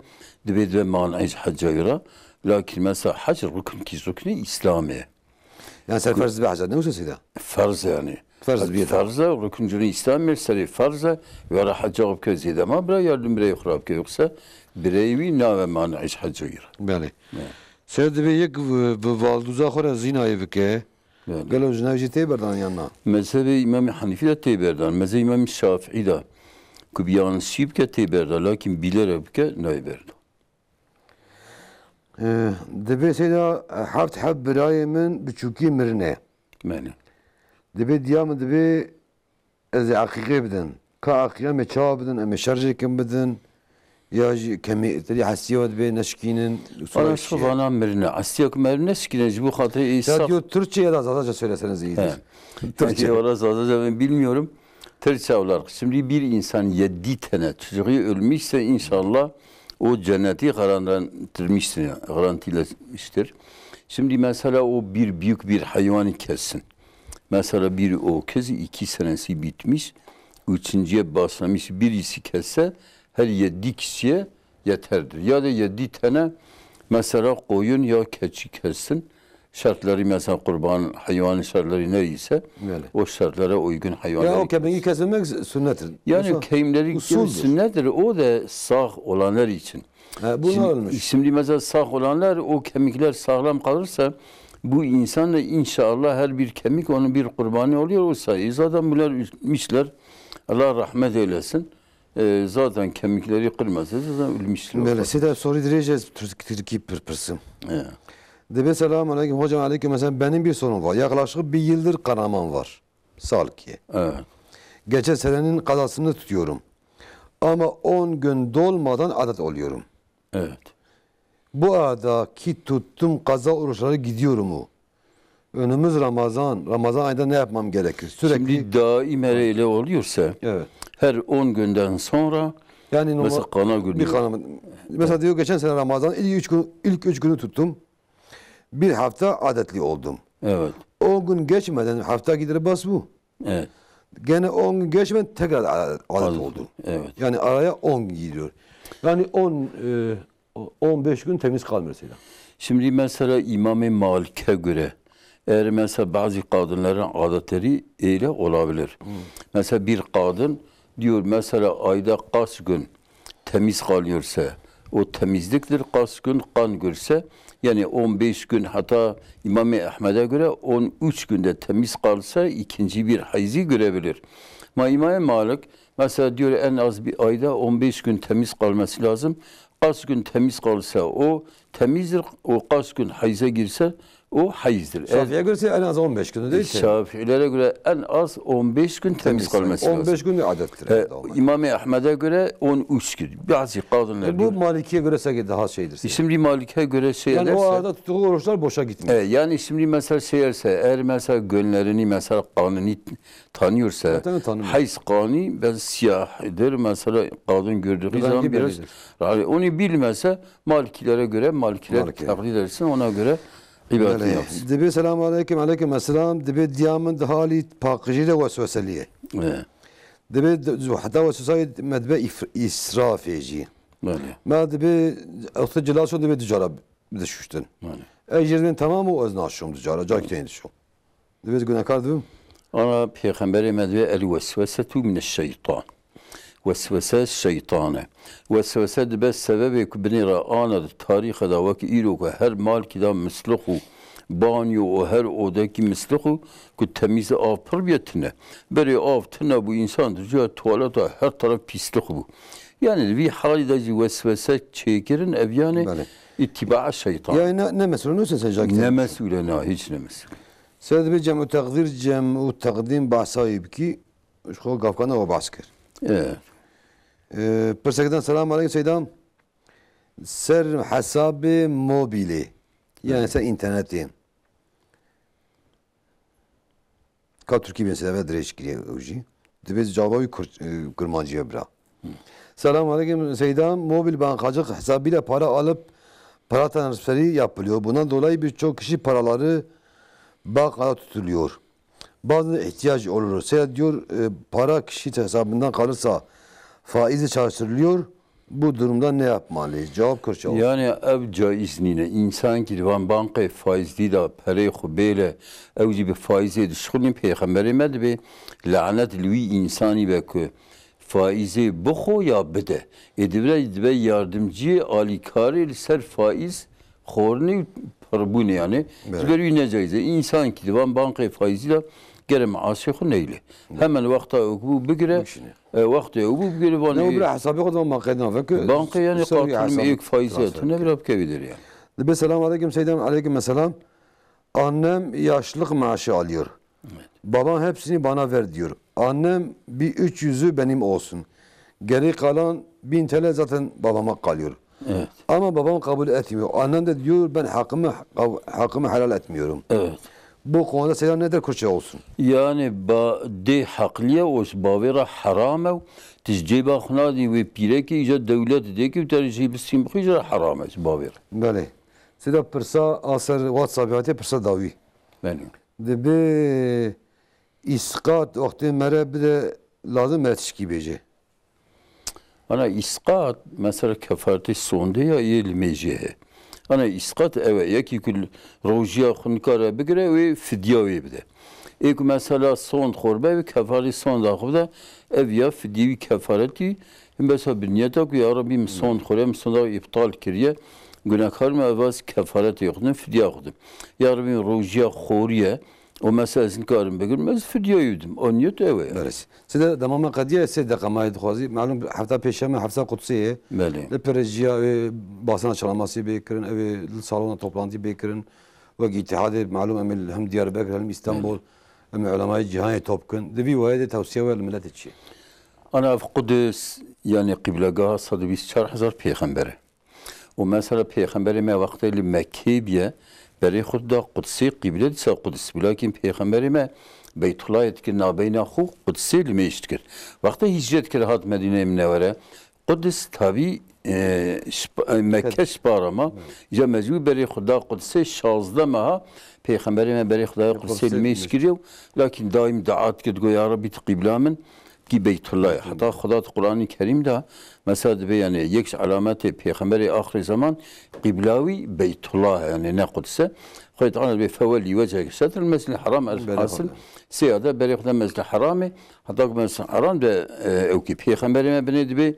dibê dibe manî ji heca re. Lakin mesela hec ruknkî ruknê Îslamê ye. Yani ser Ku- ferz dibe heca, ne wisa seyda? Ferz e yani. Ferz Hec biye ferz e, rukn cûnê Îslamê serê ferz e. Were heca bike zêde ma bira yardım birayê xwe re bike, yoksa birayê wî nabe manî ji heca re. Belê. Evet. Ser dibê yek bi, bi valduza xwe re zînayê bike. Yani. Gelo ji nav jî tê berdan yan na? Mezhebê Îmamê Hanîfî de tê berdan. Mezhebê Îmamê Şafîî de ku bi yanlışî bike tê berdan. Lakin bîlerek bike nayê berdan. Ee, dibê seyda heft heb birayê min biçûkî mirine. Belê. Dibê diya min dibê ez ê eqîqê bidin. Ka eqîqê em ê çawa bidin? Em ê şerjêkin bidin? Ya jî kemî, terî hestiyê we dibê neşikînin, Ana sura çi ye? Şovana mirine. Hestiya ku meriv neşikîne ji bo xatirê Ya êsa diyor Türkçe ya da Zazaca söyleseniz iyidir. He. Türkçe. Türkçe, valla Zazaca ben bilmiyorum. Tirça olarak şimdi bir insan yedi tane çocuğu ölmüşse inşallah o cenneti garantilemiştir, garantilemiştir. Şimdi mesela o bir büyük bir hayvanı kessin. Mesela bir öküz iki senesi bitmiş, üçüncüye başlamış birisi kesse her yedi kişiye yeterdir. Ya da yedi tane mesela koyun ya keçi kessin. Şartları mesela kurban hayvanın şartları neyse Öyle. o şartlara uygun hayvanları Ya o kemigi kessin. kesilmek sünnettir. Yani Yoksa kemikleri usuldur. sünnettir. O da sağ olanlar için. Ha, bu Şimdi, olmuş. şimdi mesela sağ olanlar, o kemikler sağlam kalırsa bu insan da inşallah her bir kemik onun bir kurbanı oluyor. O sayı zaten bunlar ölmüşler. Allah rahmet eylesin. E, zaten kemikleri kırmasa zaten ölmüştür. Böyle seyda soru dirêj ez Türk-, Türkî pir pirsim. Evet. Debe selamun aleyküm hocam, aleyküm selam. Benim bir sorun var. Yaklaşık bir yıldır kanamam var. Sağlık ye. Evet. Geçen senenin kazasını tutuyorum. Ama on gün dolmadan adet oluyorum. Evet. Bu aradaki tuttuğum kaza oruçları gidiyor mu? Önümüz Ramazan. Ramazan ayında ne yapmam gerekir? Sürekli Şimdi daim her öyle oluyorsa Evet. her on günden sonra Yani normal mesela kana bir günü. kanama- Mesela diyor geçen sene Ramazan ilk üç gün, ilk üç günü tuttum. Bir hafta adetli oldum. Evet. On gün geçmeden hafta gider bas bu. Evet. Gene on gün geçmeden tekrar adet, adet Adet. oldu. Evet. Yani araya on gün giriyor. Yani on, e, on beş gün temiz kalmıyor seyda. Şimdi mesela İmam-ı Malik'e göre eğer mesela bazı kadınların adetleri öyle olabilir. Mesela bir kadın diyor mesela ayda kaç gün temiz kalıyorsa o temizliktir. Kaç gün kan görse, yani on beş gün, hatta İmam-ı Ahmed'e göre on üç günde temiz kalsa ikinci bir hayzi görebilir. Ama İmam-ı Malik mesela diyor en az bir ayda on beş gün temiz kalması lazım. Kaç gün temiz kalsa o temizdir, o kaç gün hayza girse O heyzdir. Şafiiye göre ise en az on beş gün değil mi? Şafiilere göre en az on beş gün temiz kalması lazım. On beş gün adettir. He, İmam-ı Ahmed'e göre on üç gün. Bazı kadınlar E, bu diyor. Malikiye göre sanki daha şeydir. E, şimdi Malik'e göre şey Yani o ederse, arada tuttuğu oruçlar boşa gitmiyor. E, yani şimdi mesela şey ederse, eğer mesela gönlerini mesela kanını tanıyorsa, Zaten tanımıyor. Heyz kanı ben siyahdır mesela kadın gördüğü Rengi zaman biraz bellidir. Yani onu bilmezse Malikilere göre Malikilere Maliki. Taklit etsin, ona göre ibadet Belê. Yapsın. Dibê selamu aleyküm, aleyküm esselam. Dibê diya min di halî paqijî de wesweseliye. Evet. Dibê d-, zu-, heta weswesayê me dibe îf-, îsrafê jî. Belê. Me dibê, extê cilaso dibê du cara bidişuştin. Belê. Ez jê dibên temam û ez naşom du cara, carek tên dişom. Divê ez gunekar dibim? Ana Pêxemberê me divê el weswesetu mine şeytan. Weswese şeytan e. Weswese dibe sebebê ku binê re ana di tarîxe de wek îro ku her malkî de mislix û banyo û her odekî mislix û ku temîz av pir bûye tune. Berê av tune bû, însan diçûya tuwaleta her teref pîslix bû. Yani di vî halî de jî weswese çêkirin ev yani Belê. Îtîbaa şeytan. Yani ne, ne mesûl, ne sen sen Ne mesûle, na, hiç ne mesûl. Seyda dibê cem û teqdîr, cem û teqdîm bahsa wî bikî, ji xwe gavkana we behs kir. Evet. Ee, pirsek din, selamu aleyküm Seyda. Ser hesabê mobilê, yani ser internetê. Ka Tirkî bên seve dirêj kiriye ew jî. Divê cava wî Kur-, e, Kurmancî ye bira. Selamu aleyküm Seyda. Mobil bankacılık hesabıyla para alıp para transferi yapılıyor. Bundan dolayı birçok kişi paraları bankada tutuluyor. Bazen ihtiyaç olur. Seyda diyor, e, para kişi hesabından kalırsa faizi çalıştırılıyor. Bu durumda ne yapmalı? Cevap Kürtçe olsun. Yani ev caiz nîne. Însankî li van bankê faîzî de perê xwe bêle, ew jî bi faîzê dişixulîn, pêxemberê me dibê lanet li wî însanî be ku faîzê bixwe ya bide. Ê divre dibe yardimciyê alîkarê li ser faîz xwarinê û pirbûnê yani. Belê. Ji ber wî necaiz e. Însankî li van bankê faîzî de gere measê xwe neyle. Belê. Hemen wexta ew bû bigire, Bikişîne. E, wextê ew bû bigire van Ne ê- bira hesabê xwe de bankê navek. Bankê yani ser wî qatil hesabê êk faîzê transfer tune bike. Bira bikevî derê yani. Dibê selamu aleyküm Seyda, aleyküm selam. Annem yaşlılık maaşı alıyor. Evet. Babam hepsini bana ver diyor. Annem bir üç yüzü benim olsun. Geri kalan bin T L zaten babama kalıyor. Evet. Ama babam kabul etmiyor. Annem de diyor ben hakkımı hakkımı helal etmiyorum. Evet. Bu konuda Seyda nedir Kürtçe olsun? Yani ba dê heqliye û ji bavê re heram e û tu ji cêba xwe nadî wê pîrekê, îca dewlet dêkî û te jî bi sîm bixwî, ji re heram e ji bavê re. Belê. Seyda pirsa a ser WhatsApp hatiye pirsa dawî. Belê. Dibê îsqat wextê mere bide lazim mere tişkî bêje. Ana îsqat, mesela kefaretê sondê ya yê limêjê heye. Ana îsqat ew e, yekî ku rojiya xwe nikare bigire, wê fidya wê bide. Ê ku mesela sond xwe be, wê kefaretê sonda xwe bide, ev ya fidyê wî kefaretî, mesela bi niyeta ku ya Rebî min sond xwe re, min sonda wî îptal kiriye, gunekar me, ev ez kefaretê xwe dim, fidya xwe dim. Ya Rebî min rojiya xoriye, û mesela ez nikarim bigirim, ez fidyayê bidim. O niyet ew e. Belê. Sê de dema me qediye sê deqa me dixwazî. Malum hefta pêşeme, hefta Qudsê ye. Belê. Li pire jiya wê basana çalamasî bê kirin, ew ê li salona toplantî bê kirin. Wek îtihadê malum em ê li hem Diyarbekir, hem Îstanbul, Belê. Em ê ulemayê cîhanê top kin. Di vî wayê de tewsiya we li miletê çi ye? Ana ev Qudus, yani qîblegaha sed û bîst çar hezar pêxember e. Û mesela Pêxemberê me wextê li Mekkê bûye, berê xwe da Qudsê, qîble dîsa Quds bû. Lakin Pêxemberê me Beytullahê dikir nabeyna xwe, Qudsê limêj dikir. Wextê hîcret kir hat Medîneyê Minewere, Quds tabî, e, şp-, e, Mekke şipara ma. Îca mecbûr berê xwe da Qudsê, şazdeh meha Pêxemberê me berê xwe da Qudsê limêj kiriye û lakin daîm dua dikir, digot, Ya Rebî, tu qîbla min, Kî Beytullah e. Heta Xuda di Qur'anê Kerîm de mesela dibe, yani yek ji alametê pêxemberê axirê zeman qîbla wî Beytullah e, yani ne Quds e. Xwedê Teala dibe fewellî weceheke şetril Mescdil Haram, elhasil sê ya de berê xwe de Mescdil Haram e. Heta ku Mescdil Haram de, e, ew kî pêxemberê me binê dibe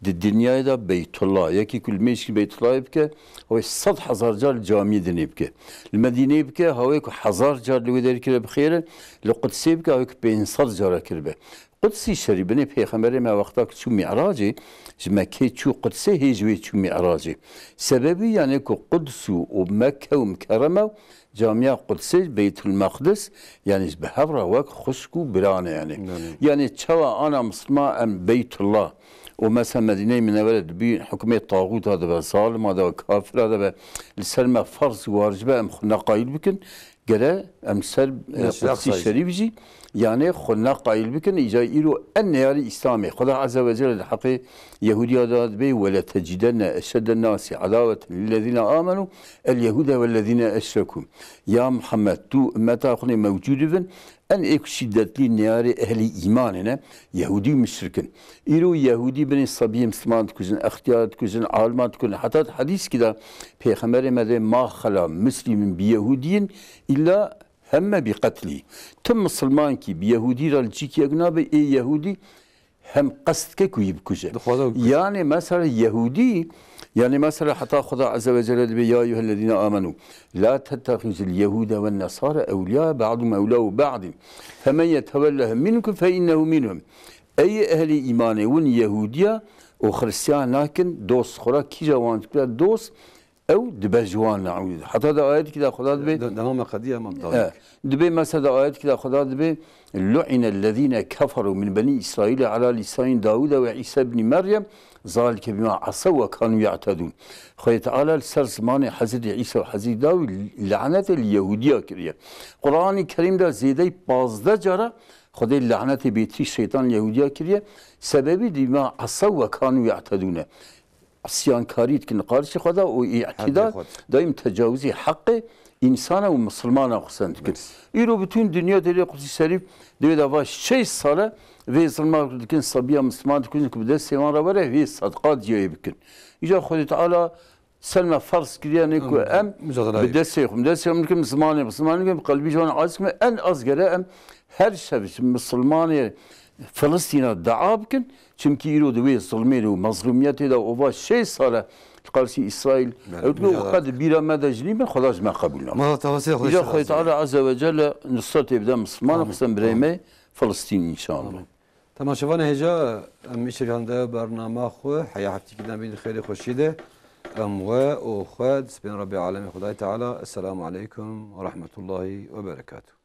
di dinyayê de Beytullah. Yekî ku li mêjkî Beytullahê bike, ew ê sed hezar car li camiyê dinê bike. Li Medîneyê bike, hawê ku hezar car li wê derê kiribe bi xêr e, li Qudsê bike, hawê ku pênc sed cara kiribe. Qudsî Şerîf, binê Pêxemberê me wexta ku çû Mi'racê, ji Mekkê çû Qudsê, hê ji wê çû Mi'racê. Sebebî yanê ku Quds û, û Mekke û Mikerreme û Camiya Qudsê, Beytul Meqdis, yanî ji bi hev re wek xwişk û bira ne yanî. Belê. Yanî çawa ana Misilman em Beytullah û mesela Medîneyê Minewere dibî hukmê taxûta de be, zalima de be, kafira de be, li ser me ferz û wacib e em xwe ne qayîl bikin. Gere em ser, e, Qudsî Şerîf jî, yanê xwe ne qayîl bikin, îca îro en neyarî Îslamê. Xweda Azze ve Celle li heqê Yehûdiya de dibê, "Weletecidenne eşedden nasi adaweten lillezîne amenu el-Yehûde wellezîne eşrekû." Ya Muhammed, tu ummeta xwe nê mewcûd bibin, en ê ku şîdetlî neyarê ehlî îmanê ne, Yehûdî û muşrik in. Îro Yehûdî binê sebiyê Misliman dikujin, extiyar dikujin, alima dikujin. Heta di hedîskî de Pêxemberê me dê, "Ma xela Muslimin bi Yehûdiyin îlla hemme bi qetlî." Tim Misilmankî bi Yehûdî re li cîkî yek nabe, ê Yehûdî hem qest dike ku yî bikuje. Dixwaze bikuje. Yanê mesela Yehûdî, yanê mesela heta Xweda Azze ve Celle dibê, "Ya eyyuhellezîne amenu, la tettexizul Yehûde wen Nesare ewliya, ba'dum ewla bi ba'din. Femen yetewellehum minkum fe innehu minhum." Ey ehlî îmanê, win Yehûdiya û Xristiyan nakin dost, xwe re kîja wan dikire dost, ew dibe ji wan, ne'ûz. Heta di ayetekî de Xweda dibê, De-, dema me qediya, Mam Dawî. E, dibê mesela di ayetekî de Xweda dibê, "Lu'ine ellezîne keferû min benî Îsraîlê ala lîsanî Dawûde ve Îsa ibnî Meryem, zalike bima esew ve kanû ya'tedûn." Xwedê Teala li ser zimanê Hezretî Îsa û Hezretî Dawî lanetê li Yehûdiya kiriye. Quranê Kerîm de zêdeyî pazdeh cara Xwedê lanetê bêtirî şeytan li Yehûdiya kiriye. Sebebî bima esew ve kanû ya'tedûn e. Isyankarî dikin li qarşî Xweda û îtîda Xwed. Dayîm tecawizî heqê însana û misilmana xwe sen dikin. Belê. Îro bütün dinya dêrê Qudsî Şerîf, divê de va şeş sale vê zilma dikin, sebiya misilman dikin ku bi destê wan re were vê sedqa ciyayê bikin. Îca Xwedê Teala ser me ferz kiriye ne ku em bi destê xwe, bi destê xwe dikin, zimanê, zimanê dikin, bi qelbî ji wan aciz me, en az gere em her şev ji misilmanê Filistîna dua bikin, çimkî îro di wê zilmê de û mezlûmiyetê de û va şeş sale li qarşî Îsraîl, belê, ew dibe û xwe di bîra me de ji nî bin, Xweda ji me qebûl nake. Mala tavasê Xwedê Îca Xwedê Teala Azze ve Celle nusretê bide Misliman, Amîn. Xwesen birê me Filistîn înşallah. Amîn. Temaşevanê hêja, em îşev hande bernama xwe, heya heftîkî din bîn xêrê xweşî de, em we û xwe dispên Rebbê Alemê Xwedayê Teala. Esselamu Aleykum ve Rahmetullahi ve Berekatuh.